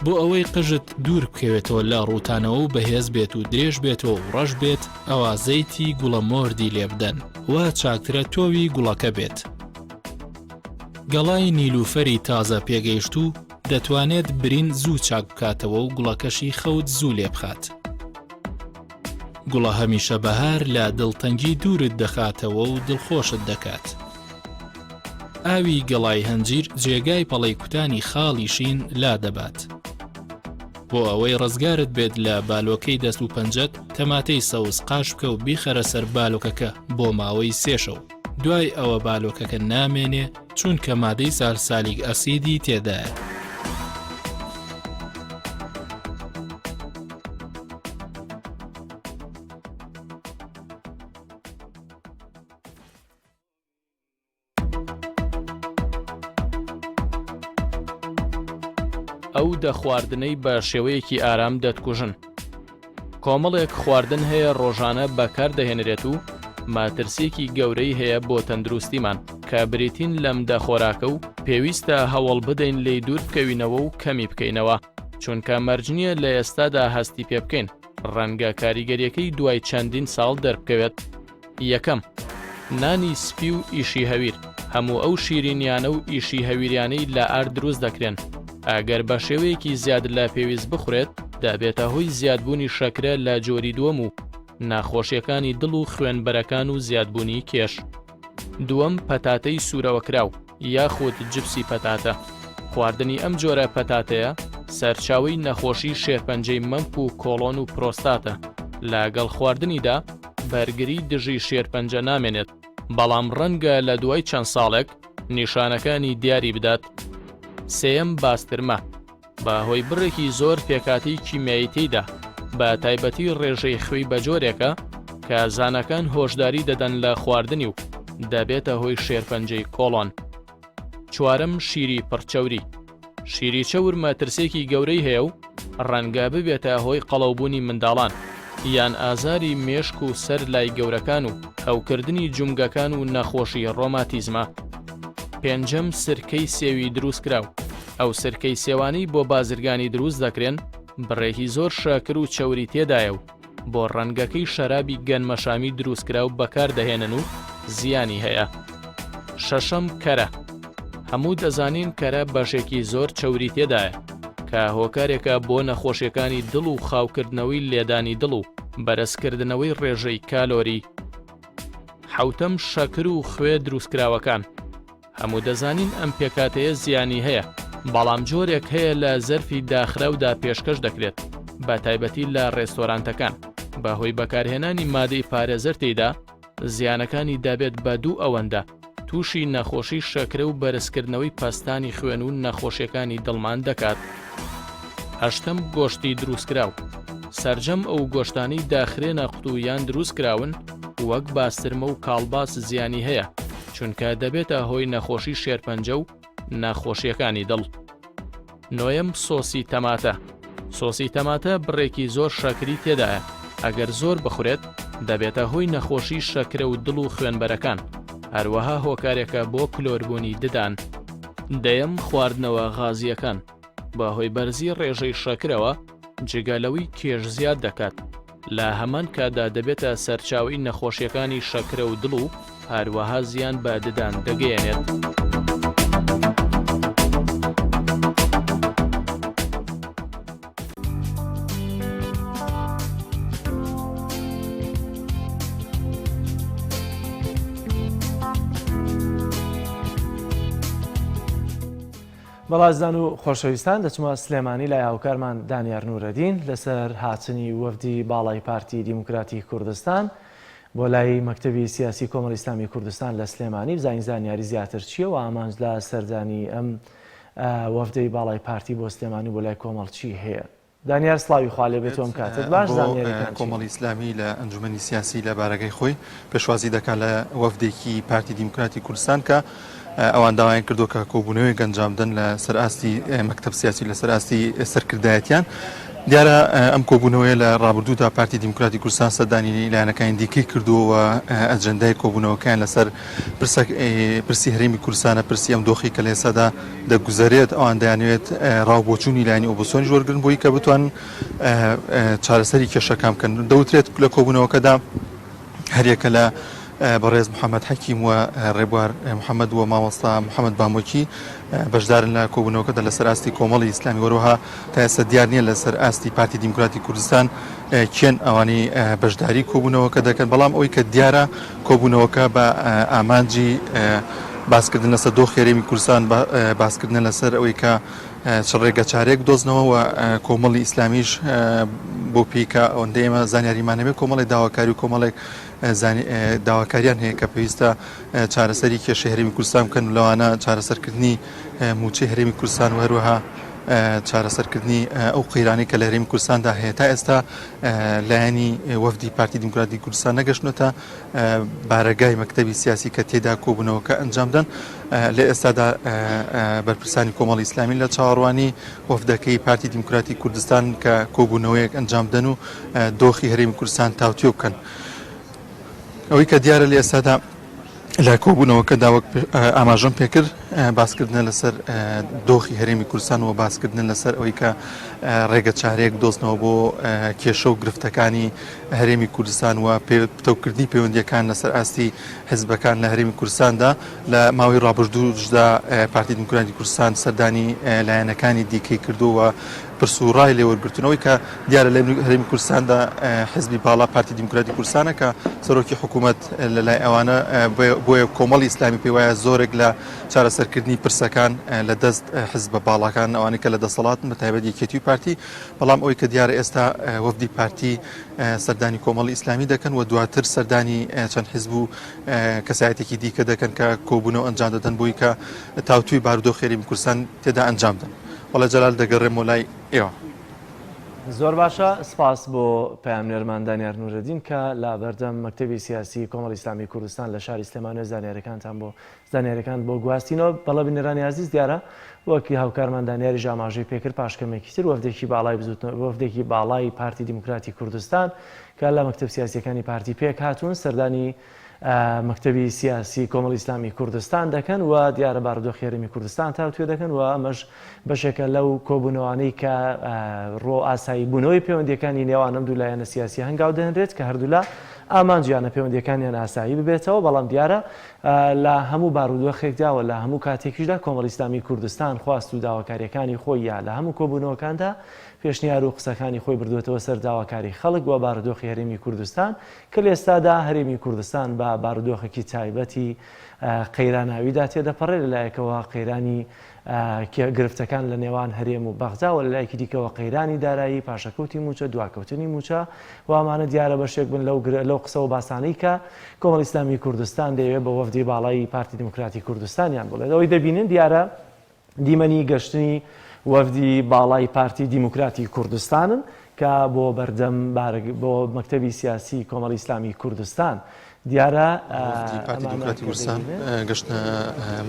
بۆ ئەوەی قژت دوور بکەوێتەوە لە ڕووتانەوە و بەهێز بێت و درێژ بێتەوە و ڕەش بێت ئەوا زەیتی گوڵە مۆردی لێبدەن وا چاکترە تۆوی گوڵەکە بێت. گەڵای نیلوفەری تازە پێگەیشتوو دەتوانێت برین زوو چاک بکاتەوە و گوڵەکەشی خەوت زوو لێبخات. گوڵە هەمیشە بەهار لە دڵتەنگی دوورت دەخاتەوە و دڵخۆشت دەکات. ئاوی گەڵای هەنجیر جێگای پەڵەی کوتانی خاڵی شین لادەبات. بۆ ئەوەی ڕزگارت بێت لە بالۆکەی دەست و پەنجەت، تەماتەی سەوز قاش بکە و بیخەرە سەر بالۆکەکە بۆ ماوەی سێ شەو. دوای ئەوە بالۆکەکە نامێنێ چونکە مادەی سالسالیک ئەسیدی تێدایە. ئەو دە خواردنەی بە شێوەیەکی ئارام دەتکوژن. کۆمەڵێک خواردن هەیە ڕۆژانە بەکار دەهێنرێت و مەترسییەکی گەورەی هەیە بۆ تەندروستیمان کە بریتین لەم دە خۆراکە و پێویستە هەوڵ بدەین لێی دوور بکەوینەوە و کەمی بکەینەوە چونکە مەرج نییە لە ئێستادا هەستی پێ بکەین ڕەنگە کاریگەریەکەی دوای چەندین ساڵ دەربکەوێت. یەکەم، نانی سپی و ئیشی هەویر، هەموو ئەو شیرینیانە و ئیشی هەویریانەی لە ئارد دروست دەکرێن، ئەگەر بە شێوەیەکی زیاد لە پێویست بخورێت، دەبێتە هۆی زیادبوونی شەکرە لە جۆری دووەم و نەخۆشیەکانی دڵ و خوێنبەرەکان و زیادبوونی کێش. دووەم، پەتاتەی سوورەوەکراو یاخود جپسی پەتاتە، خواردنی ئەم جۆرە پەتاتەیە سەرچاوەی نەخۆشی شێرپەنجەی مەمک و کۆڵۆن و پرۆستاتە، لەگەڵ خواردنیدا بەرگری دژی شێرپەنجە نامێنێت، بەڵام ڕەنگە لە دوای چەند ساڵێک نیشانەکانی دیاری بدات. سێیەم، باسترمە، بە هۆی بڕێکی زۆر پێکهاتەی کیمیایی تێیدا، بە تایبەتی ڕێژەی خوێی بە جۆرێکە کە زاناکان هۆشداری دەدەن لە خواردنی و دەبێتە هۆی شێرپەنجەی کۆڵۆن. چوارەم، شیری پڕ چەوری، شیری چەور مەترسییەکی گەورەی هەیە و ڕەنگە ببێتە هۆی قەڵەوبوونی منداڵان، یان ئازاری مێشک و سەر لای گەورەکان و هەوکردنی جومگەکان و نەخۆشی ڕۆماتیزمە. پێنجەم، سرکەی سێوی دروستکراو، ئەو سرکەی سێوانەی بۆ بازرگانی دروست دەکرێن بڕێکی زۆر شەکر و چەوری تێدایە و بۆ ڕەنگەکەی شەرابی گەنمەشامی دروستکراو بەکاردەهێنن و زیانی هەیە. شەشەم، کەرە، هەموو دەزانین کەرە بەشێکی زۆر چەوری تێدایە کە هۆکارێکە بۆ نەخۆشیەکانی دڵ و خاوکردنەوەی لێدانی دڵ و بەرزکردنەوەی ڕێژەی کالۆری. حەوتەم، شەکر و خوێ دروستکراوەکان، هەموو دەزانین ئەم پێکهاتەیە زیانی هەیە، بەڵام جۆرێک هەیە لە زەرفی داخراودا پێشکەش دەکرێت، بە تایبەتی لە ڕێستۆرانتەکان، بەهۆی بەکارهێنانی مادەی پارێزەر تێیدا، زیانەکانی دەبێت بە دوو ئەوەندە، تووشی نەخۆشی شەکرە و بەرزکردنەوەی پەستانی خوێن و نەخۆشیەکانی دڵمان دەکات. هەشتەم، گۆشتی دروستکراو، سەرجەم ئەو گۆشتانەی داخرێنە قوتوو یان دروستکراون وەک باسترمە و کاڵباس زیانی هەیە، چونکە دەبێتە هۆی نەخۆشی شێرپەنجە و نەخۆشیەکانی دڵ. نۆیەم، سۆسی تەماتە، سۆسی تەماتە بڕێکی زۆر شەکری تێدایە، ئەگەر زۆر بخورێت دەبێتە هۆی نەخۆشی شەکرە و دڵ و خوێنبەرەکان، هەروەها هۆکارێکە بۆ کلۆربوونی ددان. دەیەم، خواردنەوە غازییەکان، بەهۆی بەرزی ڕێژەی شەکرەوە جگە لەوەی کێش زیاد دەکات. لە هەمان کاتدا دەبێتە سەرچاوەی نەخۆشیەکانی شەکرە و دڵ و هەروەها زیان بە ددان دەگەیەنێت. بەڵازدان و خۆشەویستان دەچمە سلێمانی لای هاوکارمان دانیار نورەدین لەسەر هاتنی وەفدی باڵای پارتی دیموکراتی کوردستان بۆ لای مەکتەبی سیاسی کۆمەڵی ئیسلامی کوردستان لە سلێمانی بزانین زانیاری زیاتر چییە و ئامانج لە سەردانی ئەم وەفدەی باڵای پارتی بۆ سلێمانی بۆ لای کۆمەڵ چی هەیە؟ دانیار سڵاوی خوا لێ بێت و ئەم کاتەت باش زانیاریەکان چین؟ کۆمەڵی ئیسلامی لە ئەنجومەنی سیاسی لە بارەگای خۆی پێشوازی دەکات لە وەفدێکی پارتی دیموکراتی کوردستان کە ئەوان داوایان کردووە کە کۆبوونەوەیەک ئەنجام بدەن لە سەر ئاستی مەکتەب سیاسی لەسەر ئاستی سەرکردایەتیان. دیارە ئەم کۆبوونەوەیە لە ڕابردوودا پارتی دیموکراتی کوردستان سەردانی لایەنەکانی دیکەی کردووە و ئەجەندای کۆبوونەوەکەیان لەسەر پرسی هەرێمی کوردستانە، پرسی ئەم دۆخی کە لە ئێستادا دەگوزەرێت، ئەوان دەیانەوێت ڕا و بۆچوونی لایەنی ئۆپۆزسیۆنیش وەرگرن بۆی کە بتوانن چارەسەری کێشەکان بکەن. دەوترێت لە کۆبوونەوەکەدا هەریەکە لە بەڕێز محەممەد حەکیم و ڕێبوار محەممەد و مامۆستا محەممەد بامۆکی بەشدارن لە کۆبوونەوەکەدا لەسەر ئاستی کۆمەڵی ئیسلامی وەروەها تا ئێستا دیار نییە لەسەر ئاستی پارتی دیموکراتی کوردستان کێن ئەوانەی بەشداری کۆبوونەوەکە دەکەن، بەڵام ئەوەی کە دیارە کۆبوونەوەکە بە ئامانجی باسکردن لەسەر دۆخی هەرێمی کوردستان، باسکردنە لەسەر ئەوەی کە چ ڕێگەچارەیەک بدۆزنەوە و کۆمەڵی ئیسلامیش بۆ پێی کە ئەوەندە ئێمە زانیاریمان هەبێت کۆمەڵێک داواکاری و کۆمەڵێک داواکاریان هەیە کە پێویستە چارەسەری کێشەی هەرێمی کوردستان بکەن و لەوانە چارەسەرکردنی مووچەی هەرێمی کوردستان و هەروەها چارەسەرکردنی ئەو قەیرانەی کە لە هەرێمی کوردستاندا هەیە. تا ئێستا لایەنی وەفدی پارتی دیموکراتی کوردستان نەگەشتونەتە بارەگای مەکتەبی سیاسی کە تێدا کۆبوونەوەکە ئەنجامدەن. لە ئێستادا بەرپرسانی کۆمەڵی ئیسلامی لە چاوەڕوانی وەفدەکەی پارتی دیموکراتی کوردستان کە کۆبوونەوەیەک ئەنجام بدەن و دۆخی هەرێمی کوردستان تاوتوێ بکەن. ئەوەی کە دیارە لە ئێستادا لە کۆبوونەوەکەدا وەک ئاماژەم پێکرد باسکردنە لەسەر دۆخی هەرێمی کوردستان و باسکردن لەسەر ئەوەی کە ڕێگە چارەیەک دۆزنەوە بۆ کێشە و گرفتەکانی هەرێمی کوردستان و پتەوکردنی پەیوەندیەکان لەسەر ئاستی حزبەکان لە هەرێمی کوردستاندا لە ماوەی ڕابردووشدا پارتی دیموکراتی کوردستان سەردانی لایەنەکانی دیکەی کردووە پرس و ڕای لێ وەرگرتن. ئەوەی کە دیارە لە هەرێمی کوردستاندا حزبی باڵا پارتی دیموکراتی کوردستانە کە سەرۆکی حکوومەت لە لای ئەوانە بۆیە کۆمەڵی ئیسلامی پێی وایە زۆرێک لە چارەسەرکردنی پرسەکان لە دەست حزبە باڵاکان ئەوانەی کە لە دەسەڵاتن بە تایبەت یەکێتی و پارتی بەڵام ئەوەی کە دیارە ئێستا وەفدی پارتی سەردانی کۆمەڵی ئیسلامی دەکەن و دواتر سەردانی چەند حزب و کەسایەتێکی دیکە دەکەن کە کۆبوونەوە ئەنجام دەدەن بۆی کە تاوتوێی بارودۆخی هەرێمی کوردستان تێدا ئەنجام بدەن. بەڵێ جەلال دەگەڕێمەوە لای ئێوە. زۆر باشە سپاس بۆ پەیامنێرمان دانیار نورەدین کە لە بەردەم مەکتەبی سیاسی کۆمەڵی ئیسلامی کوردستان لە شاری سلێمانیەوە زانیاریەکانتان بۆ زانیاریەکان بۆ گواستینەوە بەڵێ بینەرانی ئازیز دیارە وەک هاوکارمان دانیاریش ئاماژەی پێکرد پاش کەمێکی تر وەفدێکی باڵای بزوتنەوە وەفدێکی باڵای پارتی دیموکراتی کوردستان کە لە مەکتەب سیاسیەکانی پارتی پێک هاتوون سەردانی مەکتەبی سیاسی کۆمەڵی ئیسلامی کوردستان دەکەن و دیارە بارودۆخی هەرێمی کوردستان تاوتوێ دەکەن و ئەمەش بەشێکە لەو کۆبوونەوانەی کە ڕۆ ئاسایی بوونەوەی پەیوەندیەکانی نێوان ئەم دوو لایەنە سیاسی هەنگاو دەنرێت کە هەردوولا ئامانجیانە پەیوەندیەکانیان ئاسایی ببێتەوە بەڵام دیارە لە هەموو بارودۆخێکدا و لە هەموو کاتێکیشدا کۆمەڵی ئیسلامی کوردستان خواست و داواکاریەکانی خۆی یا لە هەموو کۆبوونەوەکاندا پێشنیار و قسەکانی خۆی بردووەتەوە سەر داواکاری خەڵک و بارودۆخی هەرێمی کوردستان کە لە ئێستادا هەرێمی کوردستان بە بارودۆخێکی تایبەتی قەیراناویدا تێدەپەڕێت، لە لایەکەوە قەیرانی گرفتەکان لە نێوان هەرێم و بەغدا و لە لایەکی دیکەوە قەیرانی دارایی، پاشەکەوتی مووچە، دواکەوتنی مووچە و ئەمانە دیارە بەشێک بن لەو لەو قسە و باسانەی کە کۆمەڵی ئیسلامیی کوردستان دەیەوێت بە وەفدی باڵای پارتی دیموکراتی کوردستانیان بڵێت. ئەوەی دەبینن دیارە دیمەنی گەشتنی وەفدی باڵای پارتی دیموکراتی کوردستانن کە بۆ بەردەم بارگ بۆ مەکتەبی سیاسی کۆمەڵی ئیسلامی کوردستان دیارە وەفدی پارتی دیموکراتی کوردستان گەشتە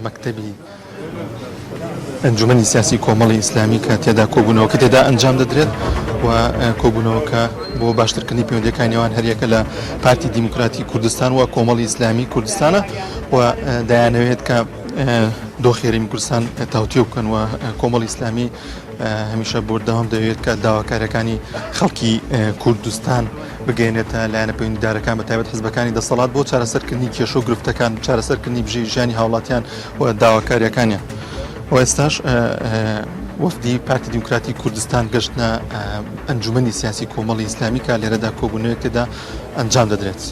مەکتەبی ئەنجومەنی سیاسی کۆمەڵی ئیسلامی کە تێدا کۆبوونەوەکە تێدا ئەنجام دەدرێت و کۆبوونەوەکە بۆ باشترکردنی پەیوەندیەکانی نێوان هەریەکە لە پارتی دیموکراتی کوردستان و کۆمەڵی ئیسلامی کوردستانە و دەیانەوێت کە. دۆخی هەرێمی کوردستان تاوتوێ بکەن و کۆمەڵی ئیسلامی هەمیشە بەردەوام دەوێت کە داواکاریەکانی خەڵکی کوردستان بگەێنێتە لایەنە پەیوەندیدارەکان بە تایبەت حزبەکانی دەسەڵات بۆ چارەسەرکردنی کێشە و گرفتەکان چارەسەرکردنی بژێوی ژیانی هاوڵاتیان و داواکاریەکانیان و ئێستاش وەفدی پارتی دیموکراتی کوردستان گەشتنە ئەنجومەنی سیاسی کۆمەڵی ئیسلامی کە لێرەدا کۆبوونەوەیەک تێدا ئەنجام دەدرێت.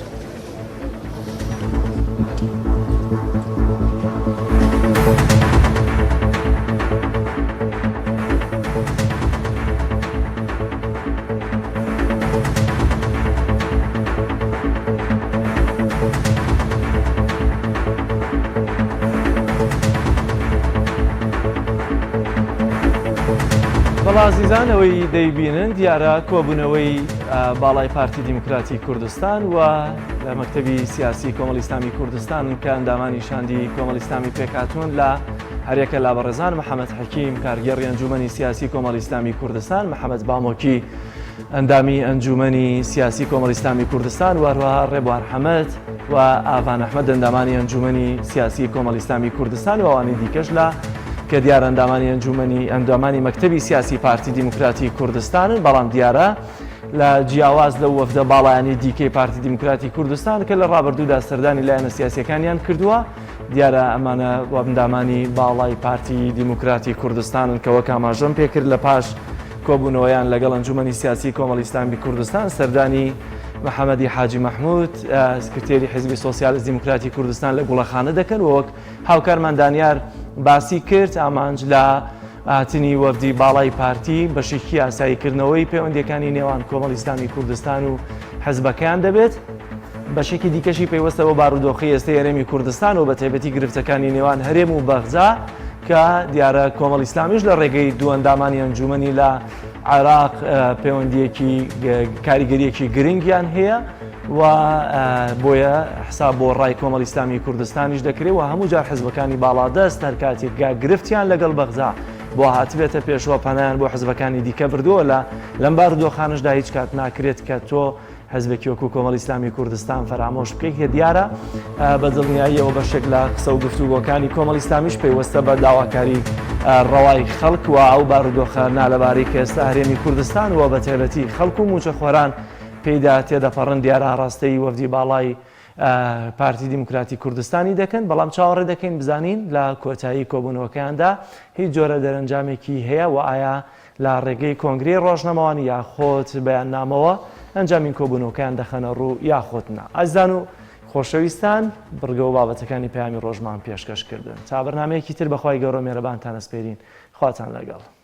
بەڵێ ئازیزان ئەوەی دەیبینن دیارە کۆبوونەوەی باڵای پارتی دیموکراتی کوردستان و لە مەکتەبی سیاسی کۆمەڵی ئیسلامی کوردستان کە ئەندامانی شاندی کۆمەڵی ئیسلامی پێکهاتوون لە هەریەکە لە بەڕێزان محەممەد حەکیم کارگێڕی ئەنجومەنی سیاسی کۆمەڵی ئیسلامی کوردستان محەممەد بامۆکی ئەندامی ئەنجومەنی سیاسی کۆمەڵی ئیسلامی کوردستان و هەروەها ڕێبوار حەمەد و ئاڤان ئەحمەد ئەندامانی ئەنجومەنی سیاسی کۆمەڵی ئیسلامی کوردستان و ئەوانی دیکەش لە کە دیارە ئەندامانی ئەنجومەنی ئەندامانی مەکتەبی سیاسی پارتی دیموکراتی کوردستانن بەڵام دیارە لە جیاواز لەو وەفدە باڵایانی دیکەی پارتی دیموکراتی کوردستان کە لە ڕابردوودا سەردانی لایەنە سیاسیەکانیان کردووە دیارە ئەمانە ئەندامانی باڵای پارتی دیموکراتی کوردستانن کە وەک ئاماژەم پێکرد لە پاش کۆبوونەوەیان لەگەڵ ئەنجومەنی سیاسی کۆمەڵی ئیسلامی کوردستان سەردانی محەمەدی حاجی مەحمود سکرتێری حیزبی سۆسیالیست دیموکراتی کوردستان لە گوڵەخانە دەکەن و وەک هاوکارمان دانیار باسی کرد ئامانج لە هاتنی وەفدی باڵای پارتی بەشێکی ئاساییکردنەوەی پەیوەندیەکانی نێوان کۆمەڵی ئیسلامی کوردستان و حزبەکەیان دەبێت. بەشێکی دیکەشی پەیوەستە بە بارودۆخی ئێستەی هەرێمی کوردستان و بەتایبەتی گرفتەکانی نێوان هەرێم و بەغدا کە دیارە کۆمەڵی ئیسلامیش لە ڕێگەی دوو ئەندامانی ئەنجومەنی لە عێراق پەیوەندیەکی کاریگەریەکی گرنگیان هەیە و بۆیە حساب بۆ ڕای کۆمەڵی ئیسلامی کوردستانیش دەکرێت و هەموو جار حزبەکانی باڵادەست هەر کاتێک گرفتیان لەگەڵ بەغدا بۆ هاتبێتە پێشەوە پەنایان بۆ حزبەکانی دیکە بردووە لە لەم بارودۆخانشدا هیچ کات ناکرێت کە تۆ حزبێکی وەکو کۆمەڵی ئیسلامی کوردستان فەرامۆش بکەیت کە دیارە بە دڵنیاییەوە بەشێک لە قسە و گفتوگۆکانی کۆمەڵی ئیسلامیش پەیوەستە بە داواکاری ڕەوای خەڵک و ئەو بارودۆخە نالەبارەی کە ئێستا هەرێمی کوردستان و بە تایبەتی خەڵک و موچەخۆران پێیدا تێدەپەڕن دیارە ئاڕاستەی وەفدی باڵای پارتی دیموکراتی کوردستانی دەکەن بەڵام چاوەڕێ دەکەین بزانین لە کۆتایی کۆبوونەوەکەیاندا هیچ جۆرە دەرەنجامێکی هەیە و ئایا لە ڕێگەی کۆنگرەی ڕۆژنامەوانی یاخود بەیاننامەوە ئەنجامی کۆبوونەوەکەیان دەخەنە ڕوو یاخود نا. ئازیزان و خۆشەویستان بڕگە و بابەتەکانی پەیامی ڕۆژمان پێشکەش کردن. تا بەرنامەیەکی تر بە خوای گەورە و مێرەبانتان ئەسپێرین. خواتان لەگەڵ.